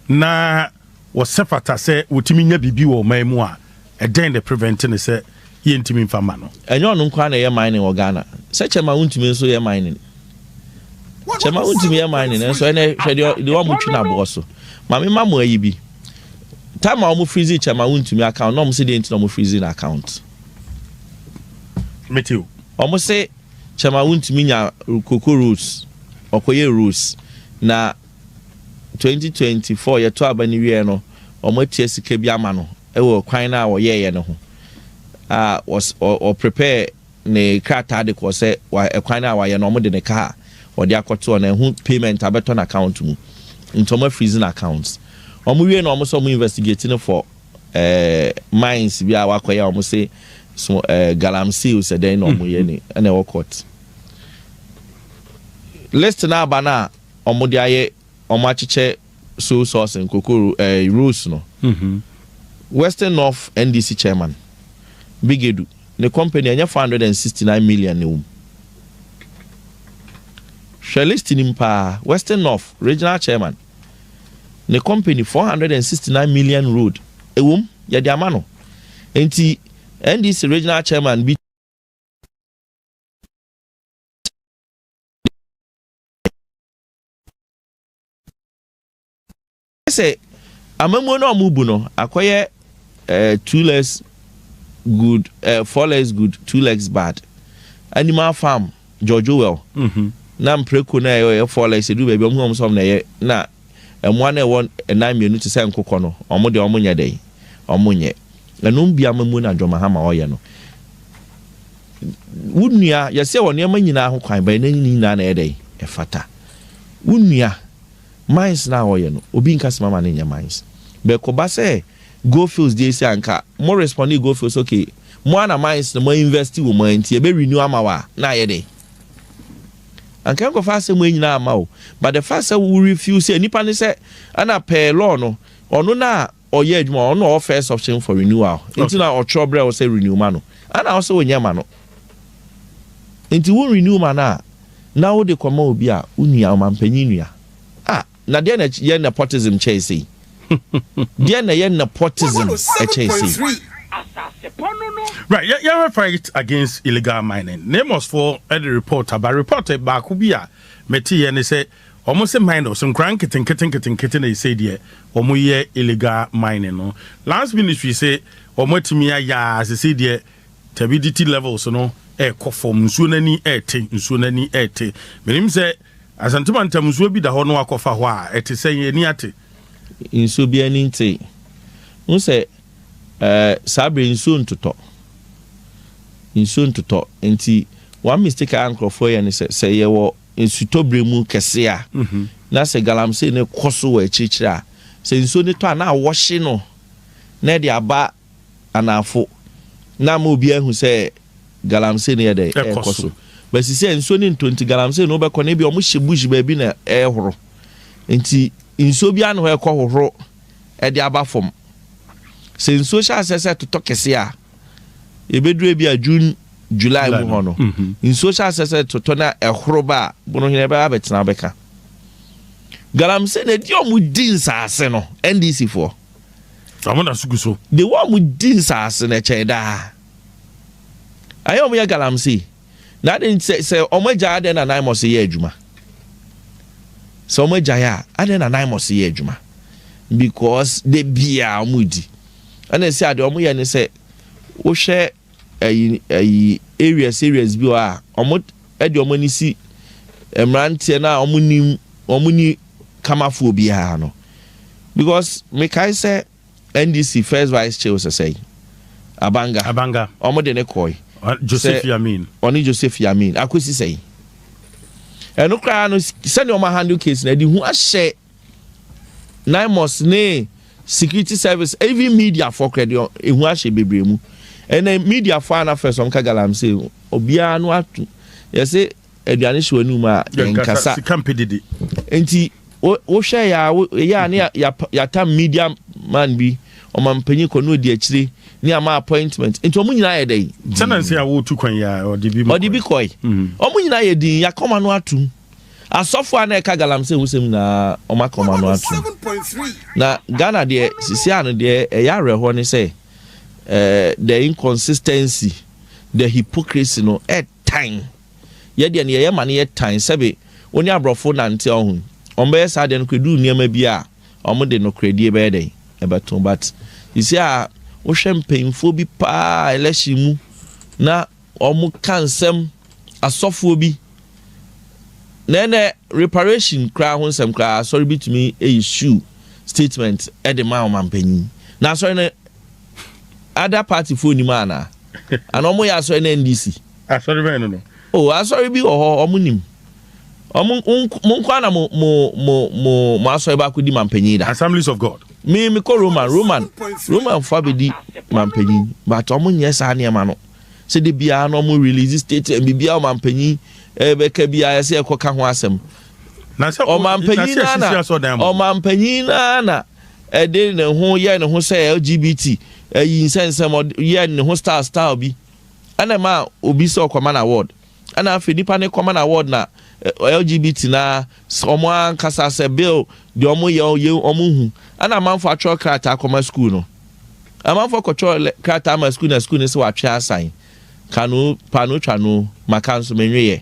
na wɔsɛ fata sɛ wɔtumi nya biribi wɔ ɔman mu a, ɛdɛn de prevent ne sɛ yɛntumi mfa ma no? Ɛnyɛ ɔno nkoa na ɛyɛ mining wɔ Ghana. Sɛ Chairman Wontumi nso yɛ mining, Chairman Wontumi yɛ mining nso. Ɛnɛ hwɛ deɛ wɔn twi n'aboɔ so. Maame ma mo ayi bi time a wɔn freeze Chairman Wontumi account na wɔn sɛ deɛ nti na wɔn freeze na account. Mete o. Wɔn sɛ Chairman Wontumi nya cocoa roads, ɔkɔyɛ roads na 2024 yɛto aba no wie no, wɔn atua sika bi ama no ɛwɔ kwan no a wɔyɛɛyɛ no ho a, ɔ prepare ne krataa de kɔ sɛ ɛkwan no a wayɛ no, wɔn de ne kaa wɔde akɔto ɔno ɛho payment abɛtɔ n'account mu, nti wɔn afreeze n'account. Wɔn wie na wɔn sɛ wɔn investigate no for mines bi a wakɔyɛ a wɔn sɛ so galamsey sɛ dɛn na wɔn yɛ ne ɛna ɛwɔ court list na aba na wɔn de ayɛ, wɔn akyekyɛ sole source nkokoro roads no. Western North NDC chairman Bigedu ne company, ɛnyɛ 469 million ne wɔm. Hwɛ list nim paa, Western North regional chairman ne company, 469 million road ɛwom, yɛde ama no. Nti NDC regional chairman bi sɛ amamuo no a ɔmo bu no akɔyɛ. Two legs good, four legs good, two legs bad. Animal farm, George Orwell. Na mprako na ɛyɛ four legs, edu baabi ɔmo hu ɔmo sɛ ɔmo na ɛyɛ, na mmoa na ɛwɔ nan mmienu te sɛ nkokɔ no, ɔmo deɛ ɔmo nyɛ dɛ, ɔmo nyɛ. Ɛno bi ama mu na John Mahama ɔyɛ no. Wo nua yɛsɛ wɔ nneɛma nyinaa ho kwan bɛn na ne nyinaa na ɛyɛ dɛ ɛfata. Wo nua mines na ɔyɛ no, obi nka sɛ mama ne nyɛ mines. Bɛkɔba sɛ Gold Fields deɛ esi anka mo respond Gold Fields, okay, mo ana mines no mo invest wɔ mo, nti ebe renew ama wa na ayɛ dɛ anka nkɔfa asɛm yi nyinaa ama o. But the fact sɛ wo refuse sɛ nipa ne sɛ ɛna pɛɛ law no, ɔno na ɔyɛ adwuma, ɔno na ɔwɔ first option for renewal, nti na ɔtwerɛ brɛ wo sɛ renew ma no, ɛna ɔsɛ wɔnyɛ ma no, nti wo renew ma no a, na wode kɔma obi a wo nua, ɔmampanyin nua ah. Na deɛ na yɛ nepotism kyɛɛ sei? Deɛ na yɛ nepotism ɛkyɛɛ sei? Right, yɛhwɛ fight against illegal mining. NAIMOS foɔ ɛde report aba. Report baako bi a mɛte yɛ ne sɛ ɔmo sɛ miners nkora nketenkete nketenkete na ɛsɛ deɛ ɔmo yɛ illegal mining no. Lands Ministry sɛ ɔmo atumi ayɛ a sɛ deɛ turbidity levels no ɛɛkɔ fam, nsuo n'ani ɛɛte, nsuo n'ani ɛɛte. Menim sɛ Asantuma ntam nsuo bi da hɔ no akɔfa hɔ a ɛte sɛ yɛn ani ate. Nsuo bi ani nte n sɛ saa bere nsuo ntotɔ, nsuo ntotɔ, nti one mistake a nkurɔfoɔ yɛ ne sɛ yɛwɔ nsutɔbere mu kɛse a, na sɛ galamsey ne kɔ so wɔ akyirikyiri a, sɛ nsuo ne tɔ a, na awɔhye no na ɛde aba anafo na ama obi ahu sɛ galamsey ne yɛ dɛ ɛkɔ ɛkɔ so. So bɛsi sɛ nsuo ne ntɔ, nti galamsey no wobɛkɔ no ebi ɔmo hyɛ bush baabi na ɛɛhoro, nti nsuo bi ano hɔ ɛkɔ hohoro ɛde aba fam. Sɛ nsuo hyɛ asɛ sɛ totɔ kɛse a, yɛbɛduru bi a June, July mu hɔ no, nsuo hyɛ asɛ sɛ totɔ na ɛhoro ba a, Bonohene ɛbɛba abɛtena bɛka galamsey na edi ɔmo di nsaase no. NDC foɔ Ɔmo da so gu so. De wɔn mo di nsaase no ɛkyɛn daa ayɛ ɔmo yɛ galamsey na ade sɛ ɔmo agya adɛn na NAIMOS yɛ adwuma? Sɛ ɔmo agya yɛ a, adɛn na NAIMOS yɛ adwuma? Because de bia ɔmo di ɛna esi ade ɔmo yɛ ne sɛ wohwɛ ɛyi areas bi wɔ a ɔmo ɛde ɔmo ani si mmeranteɛ na ɔmo nim ɔmo ni kamafoɔ biara no, because mekae sɛ NDC first vice chair sɛ sɛ Abanga. Abanga. Ɔmo de ne kɔɛ. Joseph Yamin. Ɔne Joseph Yamin akosi sɛyi. Ɛno koraa no, sɛnea ɔmo handle case na ɛde hu ahyɛ NAIMOS ne security service, even media fo koraa de ehu ahyɛ bebree mu. Ɛnna media fo ana first ɔmo ka galamsey, obiara no ato yɛsɛ aduane hyɛ wɔn anum a yɛnkasa. Sika mpɛ didi. Nti wohwɛ yɛ a yɛ a ne yɛatam media man bi, ɔmampanyin kɔ ne odi akyire ne ama appointment, nti ɔmo nyinaa yɛ dɛ. Sɛnɛ nsɛ a wotu kwan yi a ɔde bi ma ɔde bi kɔe. Kɔe. Ɔmo nyinaa yɛ din yakɔma no atum. Asɔfo a na ɛka galamsey ho sɛm nyinaa, ɔmo akɔma no atum. Na Ghana deɛ sisi ano deɛ ɛyɛ awerɛhoɔ ne sɛ the inconsistency, the hypocrisy no ɛtan yɛ deɛ no yɛyɛ ma no yɛ tan. Sɛbi, wo ne aborɔfo nante, ɔho ɔmo bɛyɛ saa deɛ no kɔ edu nneɛma bi a ɔmo de nokoredie bɛyɛ dɛ ɛbɛto. But sisi a wohwɛ mpanyinfoɔ bi paa election mu na ɔmo ka nsɛm, asɔfoɔ bi na ɛnɛ reparation koraa ho nsɛm koraa, asɔre bi tumi issue statement ɛde ma ɔmampanyin na asɔre no other party foɔ nim ana ana ɔmo yɛ asɔre no NDC. Asɔre bɛn no? O, asɔre bi wɔ hɔ, ɔmo nim ɔmo mo nkɔ ana mo asɔre baako di mampanyin da. Assemblies of God. Mi kɔ Roman fo abɛdi mampanyin, but ɔmo nyɛ saa nneɛma no sɛ de biara na ɔmo release statement bibiara ɔmampanyin ɛbɛka biara sɛ ɛkɔ ka ho asɛm. Na sɛ ɔmampanyin na sɛ naa ɛsisi na asɔdan mu. Ɔmampanyin naa na ɛde ne ho yɛ ne ho sɛ LGBT ɛyi nsɛnsɛm, ɔde yɛ ne ho style style bi, ɛna ma obi sɛ ɔkɔma na award, ɛna afei nipa ne kɔma na award na LGBT na ɔmo ankasa sɛ bill deɛ ɔmo yɛ ɔmo hu, ɛna amanfo atwerɛ krataa kɔma school no. Amanfo kɔtwerɛ krataa ma school na school no sɛ watwe asan kano paano twa no maka nso menweyɛ.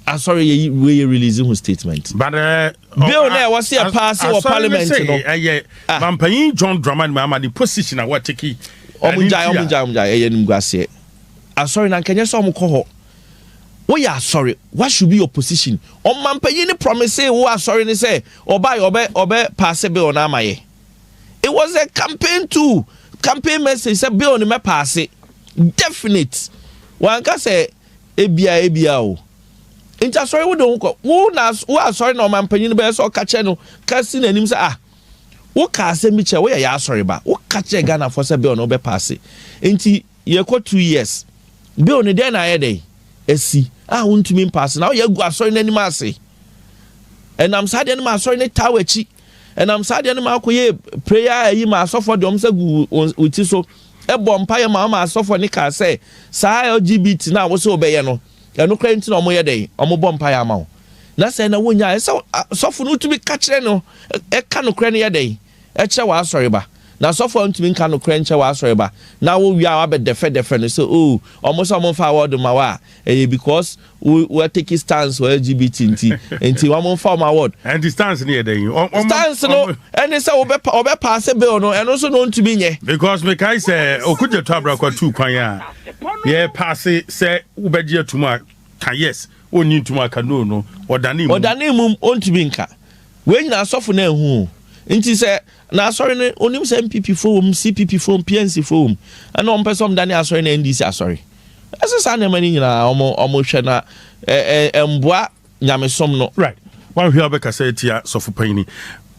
Asɔre yɛ wei yɛ release ho statement. But Bill na ɛwɔ sɛ yɛ pass wɔ parliament no. Ɛyɛ Ah. Mampanyin John Dramani Mahama the position a wɔatake. Ɔmo gyae, ɔmo gyae, ɔmo gyae. Ɛyɛ nimguaseɛ. Asɔre na nkɛnyɛ sɛ ɔmo kɔ hɔ. Woyɛ asɔre, what should be your position? Ɔmampanyin ne promise wo asɔre ne sɛ ɔba yɛ ɔbɛ pass bill na ama yɛ. It was a campaign tool, campaign message sɛ bill ne mɛ pass definite. Wanka sɛ ebia ebia o. Nti asɔre wo de ho kɔ wo na wo asɔre na ɔmampanyin bɛyɛ sɛ ɔka kyerɛ no ka si n'anim sɛ, ah, woka asɛm bi kyerɛ woyɛ yɛ asɔre ba, woka kyerɛ Ghanafoɔ sɛ bill no wobɛ pass, nti yɛkɔ 2 years, bill no deɛ na ayɛ dɛn asi a wontumi mpass na woyɛ agu asɔre no anim ase? Ɛnam saa deɛ no ma asɔre no taa w'akyi. Ɛnam saa deɛ no ma akɔyɛ prayer ayi ma asɔfoɔ deɛ ɔm sɛ gu wo ti so ɛbɔ mpayɛ ma ɔma asɔfoɔ ne kaa sɛ saa LGBT no a wo sɛ wobɛyɛ no, ɛno kora nti na ɔmo yɛ dɛn, ɔmo bɔ mpayɛ ama wo. Na sɛ na wonya ɛsɛ sɔfo no wotumi ka kyerɛ no, ɛka nokorɛ no yɛ dɛn ɛkyerɛ w'asɔre ba, na sɔfo a ntumi nka nokorɛ nkyerɛ w'asɔre ba na wowie a wabɛdɛfɛdɛfɛ no sɛ o ɔmo sɛ ɔmo mfa award ma wo a, ɛyɛ because wo wo take stance wɔ LGBT nti wɔn mfa ɔmo award. And stance ne yɛ dɛn? Stance no ɛne sɛ wɔbɛ ɔbɛ pass bill no, ɛno nso na ɔntumi nyɛ. Because mekae sɛ Okudzeto Ablakwa tu kwan a yɛ pass sɛ wobɛgye atum a ka yes, ɔnni ntum a ka no, ɔdane mu. Ɔdane mu, ɔntumi nka. Wei nyinaa asɔfo no ahu o. Nti sɛ na asɔre no onim sɛ NPP fo wɔ mu, CPP fo wɔ mu, PNC fo wɔ mu, ɛna ɔmpɛ sɛ ɔmdane asɔre no NDC asɔre. Ɛsɛ saa nneɛma no nyinaa ɔmo hwɛ na ɛ ɛ ɛmboa nyamesom no. Right, wanhwɛ a wobɛkasa atia sɔfo panyini.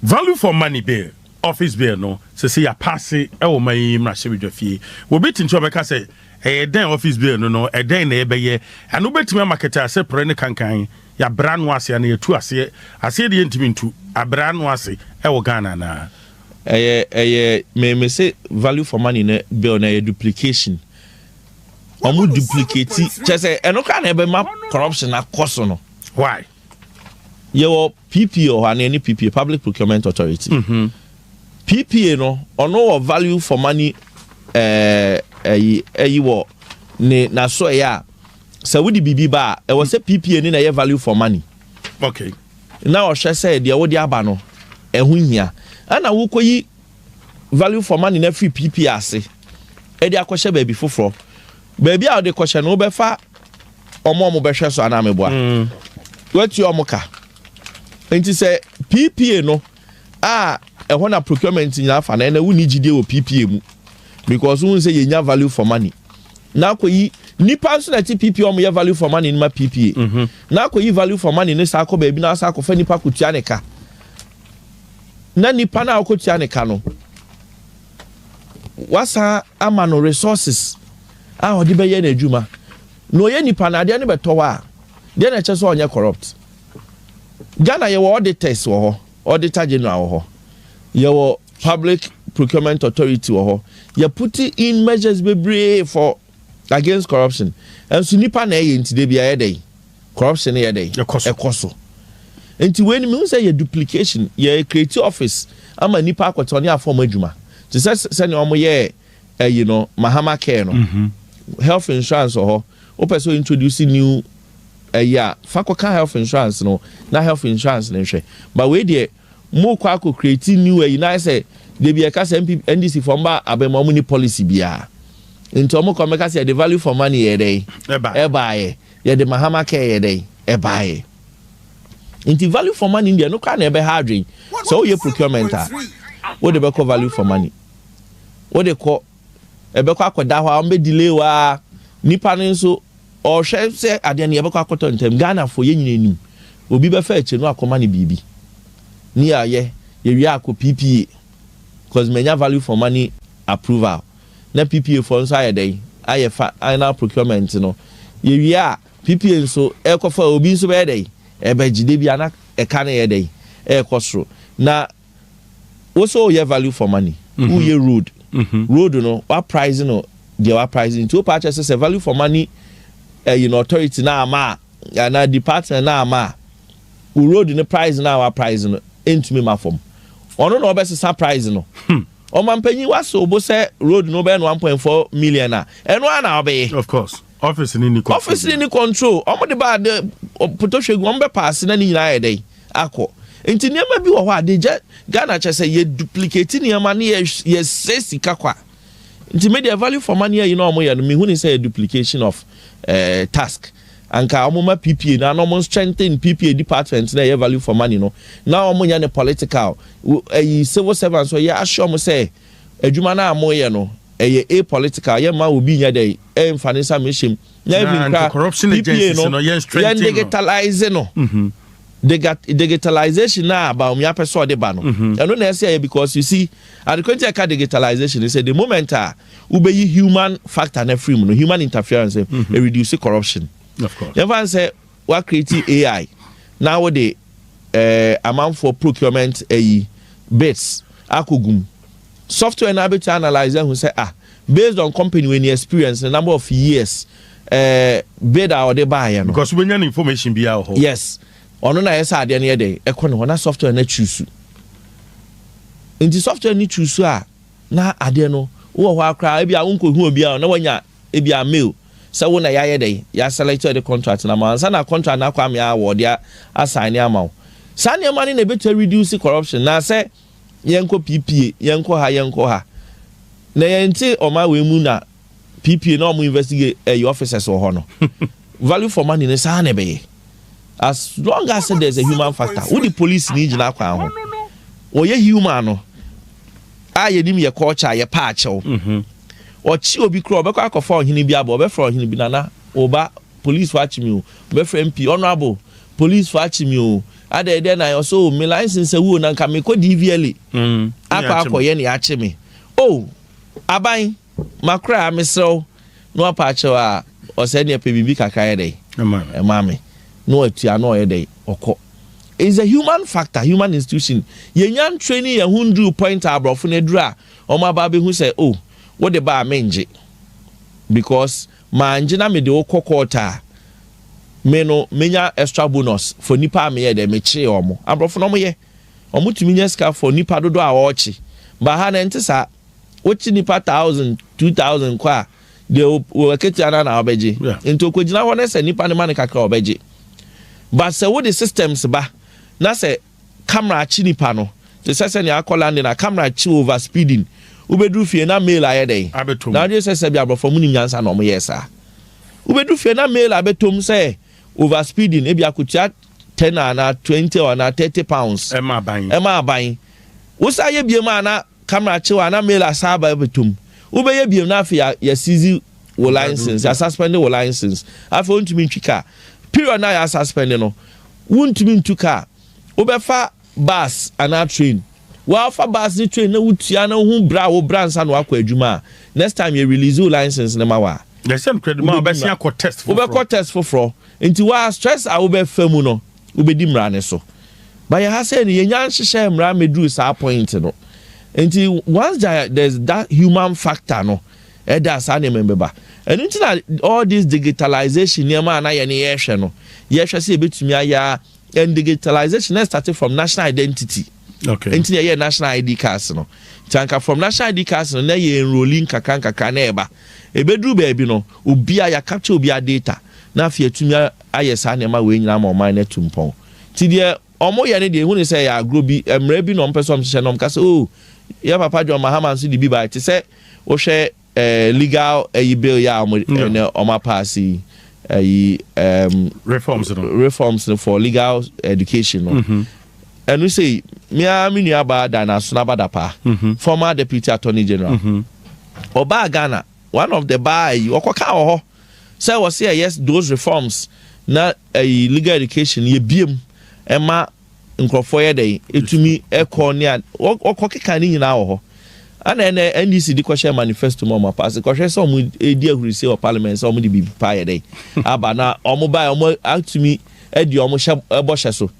Value for money bill, office bill no sɛ yɛapass ɛwɔ ma yi mmarahyɛbadwa fie, wɔbɛti nti wɔbɛka sɛ ɛyɛ dɛn office bill no ɛdɛn na ɛbɛyɛ? Ɛno wobɛtumi ama kɛtɛ asɛ prɛ ne kankan yɛabrɛ no ase ana yɛtu aseɛ aseɛ deɛ yɛntumi ntu abrɛ no ase ɛwɔ Ghana anaa? Ɛyɛ mɛmɛ sɛ value for money no bill no ɛyɛ duplication. Ɔmo duplicate kyɛ sɛ ɛno koraa na ɛbɛma corruption akɔ so no. Why? Yɛwɔ PPA wɔ hɔ ana ɛne PPA, Public Procurement Authority. PPA no ɔno wɔ value for money ɛyi wɔ ne n'aso. Ɛyɛ a sɛ wode biribi ba a, ɛwɔ sɛ PPA ne na ɛyɛ value for money na ɔhwɛ sɛ deɛ wode aba no ɛho hia. Ɛna wokɔyi value for money na firi PPA ase ɛde akɔhyɛ baabi foforɔ, baabi a wɔde kɔhyɛ no, wobɛfa ɔmo a ɔmo bɛhwɛ so anaa meboa watua ɔmo ka. Nti sɛ PPA no a ɛhɔ na procurement nyinaa fa na ɛna wonni gyidie wɔ PPA mu because wohu sɛ yɛnya value for money na akɔyi nipa nso na ɛte PPA, ɔmo yɛ value for money no ma PPA na akɔyi value for money ne saa akɔ baabi na asa akɔfa nipa akɔtua ne ka, na nipa no a akɔtua ne ka no wasan ama no resources a ɔde bɛyɛ n'adwuma na ɔyɛ nipa no adeɛ no bɛtɔ hɔ a, deɛ na ɛkyɛ sɛ ɔnyɛ corrupt. Ghana yɛwɔ auditors wɔ hɔ, Auditor General wɔ hɔ, yɛwɔ Public Procurement Authority wɔ hɔ, yɛ put in measures bebree for against corruption, nso nipa na ɛyɛ. Nti de bi ayɛ dɛ corruption yɛ dɛ Ɛkɔ so. Ɛkɔ so. Nti wei ni mi hu sɛ yɛ duplication, yɛ create office ama nipa akɔtɔ ne afɔm adwuma te sɛ sɛnea wɔn yɛ ɛyi no, Mahama Care no, health insurance wɔ hɔ. Wopɛ sɛ introduce new ɛyi a, fa kɔka health insurance no na health insurance no nhwɛ. But wei deɛ, mo kɔ akɔ create new ɛyi na sɛ debi ɛka sɛ MP, NDC fɔ mba abɛn mu ni policy biara, nti ɔmo kɔ mɛka sɛ yɛde value for money yɛ dɛ ɛba. Ɛbaayɛ yɛde Mahama Care yɛ dɛ ɛbaayɛ. Nti value for money deɛ no koraa na ɛbɛha adwen. Sɛ woyɛ procurement a, wode bɛkɔ value for money, wode kɔ, ɛbɛkɔ akɔda hɔ a wɔn bɛ delay waa. Nipa no nso ɔhwɛ sɛ adeɛ no yɛbɛkɔ akɔtɔ ntɛm. Ghana fo yɛn nyina anim obi bɛfa akyire no akɔma no biribi ne yɛayɛ yɛwie akɔ PPA cause manya value for money approval na PPA fo nso ayɛ dɛn ayɛ final procurement no. Yɛwie a, PPA nso ɛkɔfa obi nso bɛyɛ dɛn ɛbɛgye de bi ana ɛka no yɛ dɛn ɛɛkɔ soro. Na wosɛ woyɛ value for money, woyɛ road, road no wa price no deɛ wa price. Nti wo pa kyerɛ sɛ value for money ɛyi no authority na ama a ana department na ama a, wo road no price na wa price no ntumi ma fam. Ɔno na ɔbɛsesa price no. Ɔmampanyin waso obo sɛ road no bɛyɛ no 1.4 million a, ɛno ara na ɔbɛyɛ. Of course. Office ni ni control. Office ni ni control. Ɔmo de ba de potohwɛ gu, ɔmo bɛ pass na ne nyinaa yɛ dɛ akɔ. Nti nneɛma bi wɔ hɔ a de gye Ghana kyɛ sɛ yɛ duplicate nneɛma ne yɛ yɛ sɛ sika kwa. Nti me deɛ, value for money ayi na ɔmo yɛ no, mehu ne sɛ yɛ duplication of task. Anka ɔmo ma PPA na ɔmo strengthen PPA department na ɛyɛ value for money no, na ɔmo nyɛ ne political ɛyi. Civil servants yɛ ahyɛ ɔmo sɛ adwuma na ɔmo yɛ no ɛyɛ apolitical, yɛ ma obi nyɛ dɛ ɛnfa ne nsa mehyɛ mu na even kra PPA no, yɛn digitalize no. Digitalization na Bawumia pɛ sɛ ɔde ba no, ɛno na ɛsɛ yɛ, because you see, adekunti ɛka digitalization sɛ the moment a wobɛyi human factor na free mu no, human interference, mm reduce corruption. Yɛmfa sɛ wa create AI na wode amanfoɔ procurement ɛyi bids akɔgum software na abɛtumi analyse ahu sɛ, ah, based on company wey ni experience, the number of years, bid a ɔde baayɛ no. Because wobɛnya no information bi wɔ hɔ. Yes, ɔno na yɛ sɛ adeɛ no yɛ dɛ ɛkɔ ne hɔ na software no choose. Nti software no choose a, na adeɛ no wowɔ hɔ akora, ebi a wonkɔhu obi a na wanya ebi a mail sɛ wo na yɛayɛ dɛ yɛa select ɔde contract na ma ansa na contract na akɔ amea wɔ ɔde asign ama wo. Saa nneɛma no na ebɛtumi reduce corruption. Na sɛ yɛnkɔ PPA, yɛnkɔ ha, yɛnkɔ ha na yɛnte ɔman wei mu na PPA na ɔmo investigate ɛyɛ officers wɔ hɔ no, value for money ne saa na ɛbɛyɛ. As long as there is a human factor, wodi police ni gyina kwan ho, wɔyɛ human no a yɛnim yɛ culture, yɛ pa akyɛw. Ɔkye obi kura, ɔbɛkɔ akɔfa ɔhene bi aba, ɔbɛfrɛ ɔhene bi, "Nana, ɔba, police fo akyi mi o." Ɔbɛfrɛ MP, "Honourable, police fo akyi mi o." Ada ɛdɛ na ɔsɛ o, mi license wuo na nka mi kɔ DVLA akɔ akɔyɛ ne akyi mi o. Aban makora a mesrɛw na wapa akyɛw a ɔsɛ neɛ pɛ biribi kakra yɛ dɛ ɛma me na watua na ɔyɛ dɛ ɔkɔ. It's a human factor, human institution. Yɛnya training yɛn ho nduru point a aborɔfo no aduru a wɔn aba abɛhu sɛ, oh, wode ba a mengye, because mangye na mede wo kɔ court a, me no menya extra bonus for nipa a meyɛ dɛ mekyee wɔn. Aborɔfo no, wɔn yɛ wɔn tumi nya sika for nipa dodoɔ a wɔrekye ba ha na nte saa. Wokyi nipa 1,000, 2,000 kɔ a, deɛ wɔ ketewa no na wɔbɛgye. Nti okogyina hɔ no sɛ nipa no ma no kakra, ɔbɛgye. But sɛ wode systems ba na sɛ camera akyi nipa no te sɛ sɛnea akɔ London na camera akyi over speeding, wobɛduru fie na mail ayɛ dɛn na wode sɛ bi aborɔfo mu nim nyansa na ɔmo yɛ saa. Wobɛduru fie na mail abɛtom sɛ over speeding, ebi akotua 10 ana 20 ana £30. Ɛma aban. Ɛma aban. Wosa yɛ biem a na camera akyi wa na mail asa aba abɛtom, wobɛyɛ biem na afei yɛ seize wo license, yɛ suspend wo license. Afei wontumi ntwi car. Period na yɛ suspend no, wontumi ntu car, wobɛfa bus anaa train. Wafa bus ne train na wotua na wohu bra a wo bra nsa na wakɔ adwuma a, next time yɛ release wo license ne ma wa. Yɛsɛ credit ma wobɛsi akɔ test foforɔ. Wobɛkɔ test foforɔ. Nti wa stress a wobɛfa mu no, wobɛdi mmara ne so. But yɛ ha sɛ no, yɛnya nhyehyɛ mmara mɛduru saa point no. Nti once there's that human factor no, ɛda saa nneɛma bɛba. Ɛno nti na all this digitalization nneɛma a na yɛne yɛrehwɛ no, yɛhwɛ sɛ yɛbɛtumi ayɛ. And digitalization na started from national identity. Nti na yɛyɛ national ID cards no. Nti anka from national ID cards no na yɛ enrolling nkakra nkakra na ɛba ebeduru baabi no, obia yɛ capture obia data na afei atumi ayɛ saa nneɛma wei nyinaa ma ɔman no atu mpɔn. Nti deɛ ɔmo yɛ no deɛ, ehu ne sɛ yɛ agorɔ bi, mmerɛ bi na ɔmo pɛ sɛ ɔmo hyehyɛ na ɔmo ka sɛ, oh, yɛ papa John Mahama nso de bi ba te sɛ wohwɛ legal ɛyi bill yɛ a ɔmo ɛnɛ ɔmo a pass yi ɛyi reforms no. Reforms no for legal education no. Ɛno sɛ mia me nua baa da n'aso n'aba paa, former deputy attorney general, ɔbaa Ghana, one of the baa yi ɔkɔka wɔ hɔ sɛ wɔsi ɛyɛ those reforms na ɛyi legal education yɛ biem ɛma nkurɔfoɔ yɛ dɛ etumi ɛkɔ ne a ɔkɔ keka ne nyinaa wɔ hɔ. Ana ɛnɛ NDC de kɔhyɛ manifesto mu, ɔmo a pass kɔhwɛ sɛ ɔmo edi ahurisie wɔ parliament sɛ ɔmo de biribi pa yɛ dɛ aba na ɔmo ba, ɔmo atumi ɛdi ɔmo hyɛ ɛbɔhyɛ so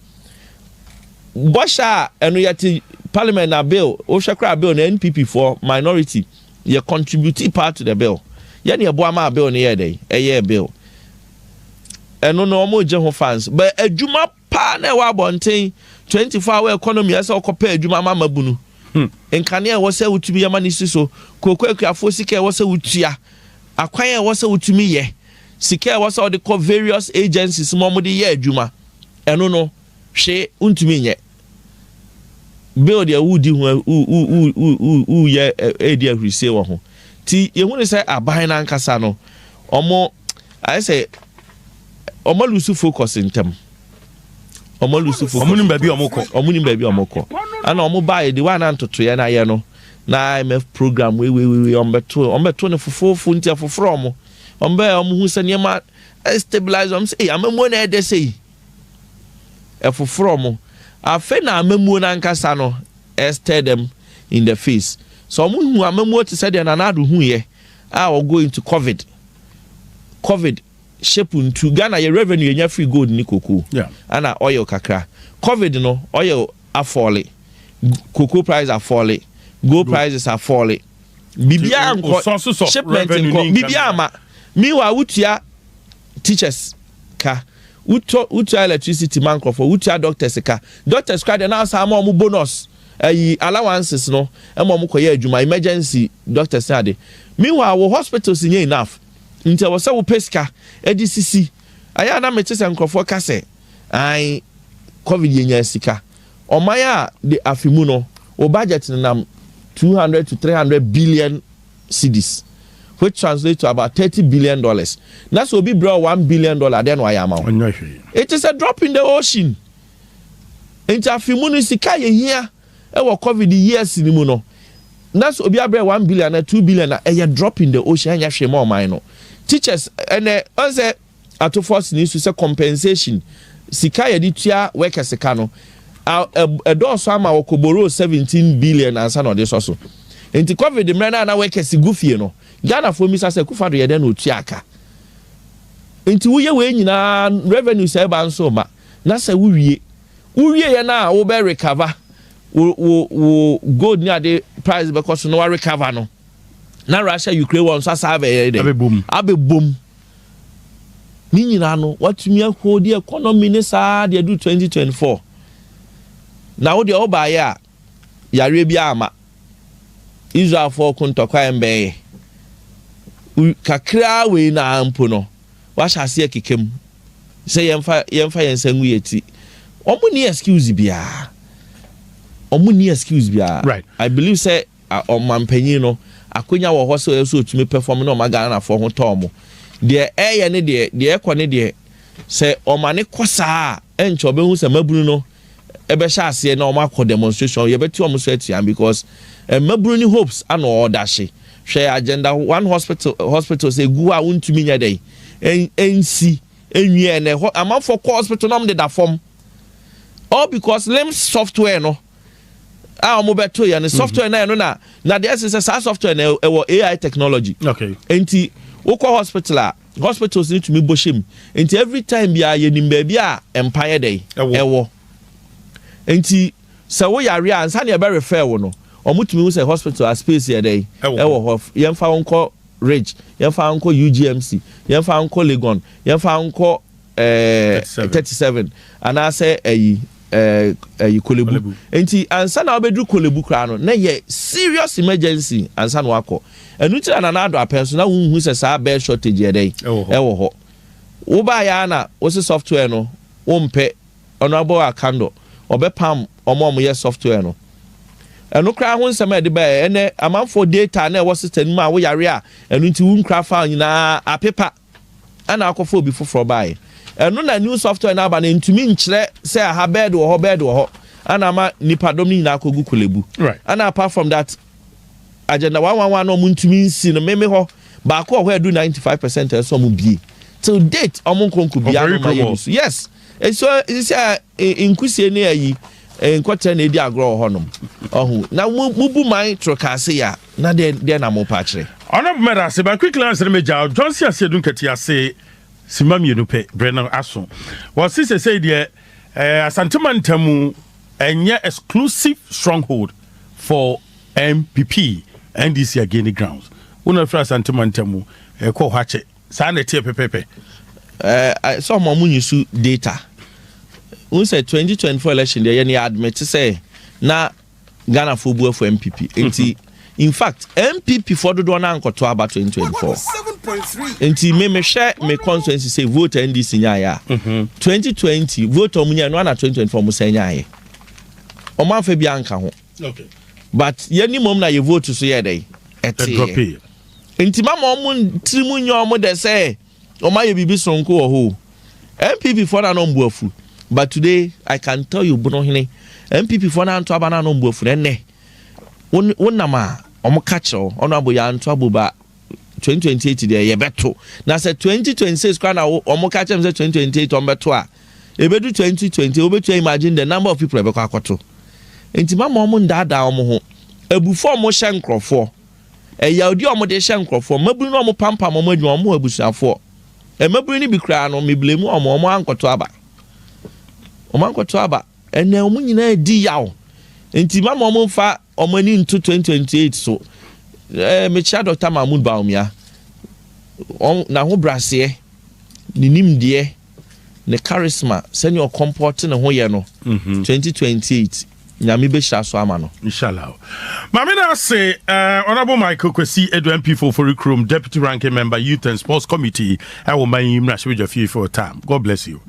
bɔhyɛ a ɛno yɛte parliament na bill wohwɛ koraa, bill na NPP for minority yɛ contribute part to the bill, yɛne ɛboa ma bill no yɛ dɛ ɛyɛ bill. Ɛno no ɔmo gye ho fans, but adwuma paa na ɛwɔ abɔnten, 24 hour economy, ɛsɛ ɔkɔpɛ adwuma ama mabunu, nkanea ɛwɔ sɛ wotumi yɛ ma ne si so, kooko akuafoɔ sika ɛwɔ sɛ wotua, akwan a ɛwɔ sɛ wotumi yɛ. Sika ɛwɔ sɛ ɔde kɔ various agencies mu, ɔmo de yɛ adwuma, ɛno no hwee ntumi nyɛ. Bill deɛ wodi ho, woyɛ ɛdi ahurisie wɔ ho. Ti yɛhu ne sɛ aban n'ankasa no, ɔmo ayɛ sɛ ɔmo lose focus ntɛm, ɔmo lose focus. Ɔmo nim baabi a ɔmo kɔ. Ɔmo nim baabi a ɔmo kɔ, ɛna ɔmo baa yɛ de wa na ntotoyɛ na ayɛ no na IMF program weiweiwei, ɔmo bɛto ne fofoofo, nti afoforɔ ɔmo bɛyɛ ɔmo hu sɛ nneɛma stabilize, ɔmo sɛ ɛyɛ amamuo na ɛdɛ sɛ yi ɛfoforɔ ɔmo. Afei na amamuo n'ankasa no ɛstare them in the face. So ɔmo hu amamuo te sɛ deɛ Nana Addo hu yɛ a ɔgo into COVID shape ntu Ghana yɛ revenue yɛnya free gold ni cocoa ana oil kakra. COVID no, oil afall, cocoa price afall, gold prices afall, biribiara nkɔ, shipment nkɔ, biribiara ama. Meanwhile, wotua teachers ka, wotua electricity ma nkurɔfoɔ, wotua doctors ka. Doctors ka deɛ, na asa ama ɔmo bonus, ɛyi allowances no, ɛma ɔmo kɔyɛ adwuma, emergency doctors ne ade. Meanwhile, wo hospitals nyɛ enough, nti ɛwɔ sɛ wopɛ sika ɛde sisi. Ayɛ a na mete sɛ nkurɔfoɔ ka sɛ ae, COVID yɛ nya sika. Ɔman a de afe mu no o, budget nenam 200 to 300 billion cedis, which translates to about $30 billion, na sɛ obi brɛ $1 billion adeɛ na wayɛ ama wo, it is a drop in the ocean. Nti afe mu no, sika yɛ hia ɛwɔ COVID years ni mu no, na sɛ obi abrɛ 1 billion na 2 billion na ɛyɛ drop in the ocean, ɛnyɛ hwee ma ɔman no. Teachers ɛnɛ ɔn sɛ Ato Forson so sɛ compensation sika yɛde tua workers ka no ɛdɔɔso ama wɔkɔboro 17 billion ansa na ɔde sɔ so. Nti COVID mmerɛ no a na workers gu fie no, Ghanafoɔ misa sɛ Akufo Addo yɛ dɛ na otua aka. Nti woyɛ wei nyinaa, revenue sɛ ɛba nso ma na sɛ wowie yɛ no a, wobɛ recover wo gold ne ade price bɛkɔ so na wa recover no, na Russia Ukraine wɔn nso asa abɛyɛ dɛ abɛbom ne nyinaa no, watumi ahold economy ne saa deɛ du 2024. Na wo deɛ, wobaayɛ a yareɛ bi ama Israelfoɔ ko ntɔkwa mbɛn yɛ kakraa wei na mpo no, wahyɛ aseɛ keka mu sɛ yɛmfa yɛn nsa ngu yɛ ti. Wɔn ni excuse biara, wɔn ni excuse biara. I believe sɛ ɔmanpanyin no akonya wɔ hɔ sɛ ɔyɛ sɛ otumi perform na ɔma Ghanafoɔ ho tɔɔ mo. Deɛ ɛyɛ ne deɛ ɛkɔ ne deɛ sɛ ɔma ne kɔ saa, ɛnkyɛ ɔbɛhu sɛ mabunu no ɛbɛhyɛ aseɛ na ɔmo akɔ demonstration, yɛbɛti ɔmo so atua, because mmabunu ne hopes ana ɔɔda hye. Hwɛ Agenda One hospital sɛ egu hɔ a wontumi nyɛ dɛ ɛnsi enwie. Ɛnɛ hɔ amanfoɔ kɔ hospital na ɔmo deda fam, all because LIMS software no a wɔn bɛto yɛ no, software na ɛno na deɛ ɛsɛ sɛ saa software na ɛwɔ AI technology. Nti wokɔ hospital a, hospitals ni tumi bɔ hyɛ mu, nti every time bi a yɛnim baabi a mpa yɛ dɛ ɛwɔ. Nti sɛ woyare a, nsa na yɛbɛ refer wo no, wɔn tumi hu sɛ hospital a space yɛ dɛ ɛwɔ hɔ, yɛmfa wɔn nkɔ Ridge, yɛmfa wɔn nkɔ UGMC, yɛmfa wɔn nkɔ Legon, yɛmfa wɔn nkɔ 37 anaasɛ ɛyi Korle Bu. Nti ansa na wabɛduru Korle Bu koraa no, na yɛ serious emergency ansa na wakɔ. Ɛnu ti na Nana Addo apɛn so na wohu sɛ saa bed shortage yɛ dɛ ɛwɔ hɔ. Wobaa yɛ ana wosi software no wompɛ, ɔno abɔ akando ɔbɛpam ɔmo a ɔmo yɛ software no. Ɛno koraa ho nsɛm a ɛde bɛyɛ ɛnɛ amanfoɔ data na ɛwɔ system mu a woyare a, ɛno nti wo nkura file nyinaa apepa, ɛna akɔfo obi foforɔ baeɛ. Ɛno na new software no aba no ntumi nkyerɛ sɛ aha bed wɔ hɔ, bed wɔ hɔ, ɛna ama nipadɔm no nyinaa akɔgu Korle Bu. Ɛna apart from that, Agenda 111 na ɔmo ntumi nsi no meme hɔ baako wɔ hɔ ɛdu 95%, ɛsɛ ɔmo bie. Till date ɔmo nkonko bia no ma yɛ so. Yes, eso sisi a nkusie ne ayi nkɔtɛ na edi agorɔ wɔ hɔnom ɔho na mu bu man toro kaase ya na deɛ na mo pa kyerɛ. Ɔno mɛda ase ba quickly answer me gya Johnson ase edu nkɛte ase sima mmienu pɛ brɛ no aso. Wɔsi sɛsɛ deɛ Asantema ntamu ɛnyɛ exclusive stronghold for NPP, NDC again grounds. Wɔn afiri Asantema ntamu ɛkɔ hɔ akyɛ saa na ɛteɛ pɛpɛpɛ. Sɛ ɔmo nyi so data n sɛ 2024 election deɛ, yɛ ni admit sɛ na Ghana fo bu afɔ NPP. Nti in fact, NPP fo dodoɔ na nkɔtɔ aba 2024. Nti me mehwɛ me constituency sɛ vote NDC nyaayɛ a, 2020 vote ɔmo nyaayɛ no ana 2024 ɔmo sɛn nyaayɛ, ɔmo anfa bi anka ho. But yɛn mom na yɛ vote so yɛ dɛ ɛteɛ. Nti mama ɔmo tiri mu nyɛ ɔmo dɛ sɛ ɔmo ayɛ biribi soronko wɔ hɔ o. NPP foɔ na no mbu afu, but today I can tell you, Bonohene, NPP foɔ na anto aba na no mbu afu na ɛnɛ wonam a ɔmo ka kyerɛw ɔno abo yɛ anto abo ba 2028 deɛ yɛbɛto. Na sɛ 2026 koraa na ɔmo ka kyerɛ m sɛ 2028 ɔmo bɛto a, ebedu 2020 wobɛtua. Imagine the number of people ɛbɛkɔ akɔto. Nti mama ɔmo ndaadaa ɔmo ho. Ebufu ɔmo hyɛ nkorɔfoɔ, ɛyawdi ɔmo de hyɛ nkorɔfoɔ mmabunu na ɔmo pampam ɔmo adwuma. Ɔmo abusuafoɔ mmabunu no bi koraa no meblame ɔmo. Ɔmo ankɔto aba, ɔmo ankɔto aba. Ɛnɛ ɔmo nyinaa di yaw. Nti mama ɔmo nfa ɔmo ani nto 2028 so. Mekyia Dr. Mahmood Bawumia, n'ahobraseɛ, ne nimdeɛ, ne charisma, sɛnea ɔcomport ne ho yɛ no. 2028 Nyame bɛhyira so ama no. Inshallah. Maame na ase, Honorable Michael Kwesi Edu, MP for Forikrom, Deputy Ranking Member, Youth and Sports Committee, ɛwɔ man yi mmarahyɛbadwa fie, for time. God bless you.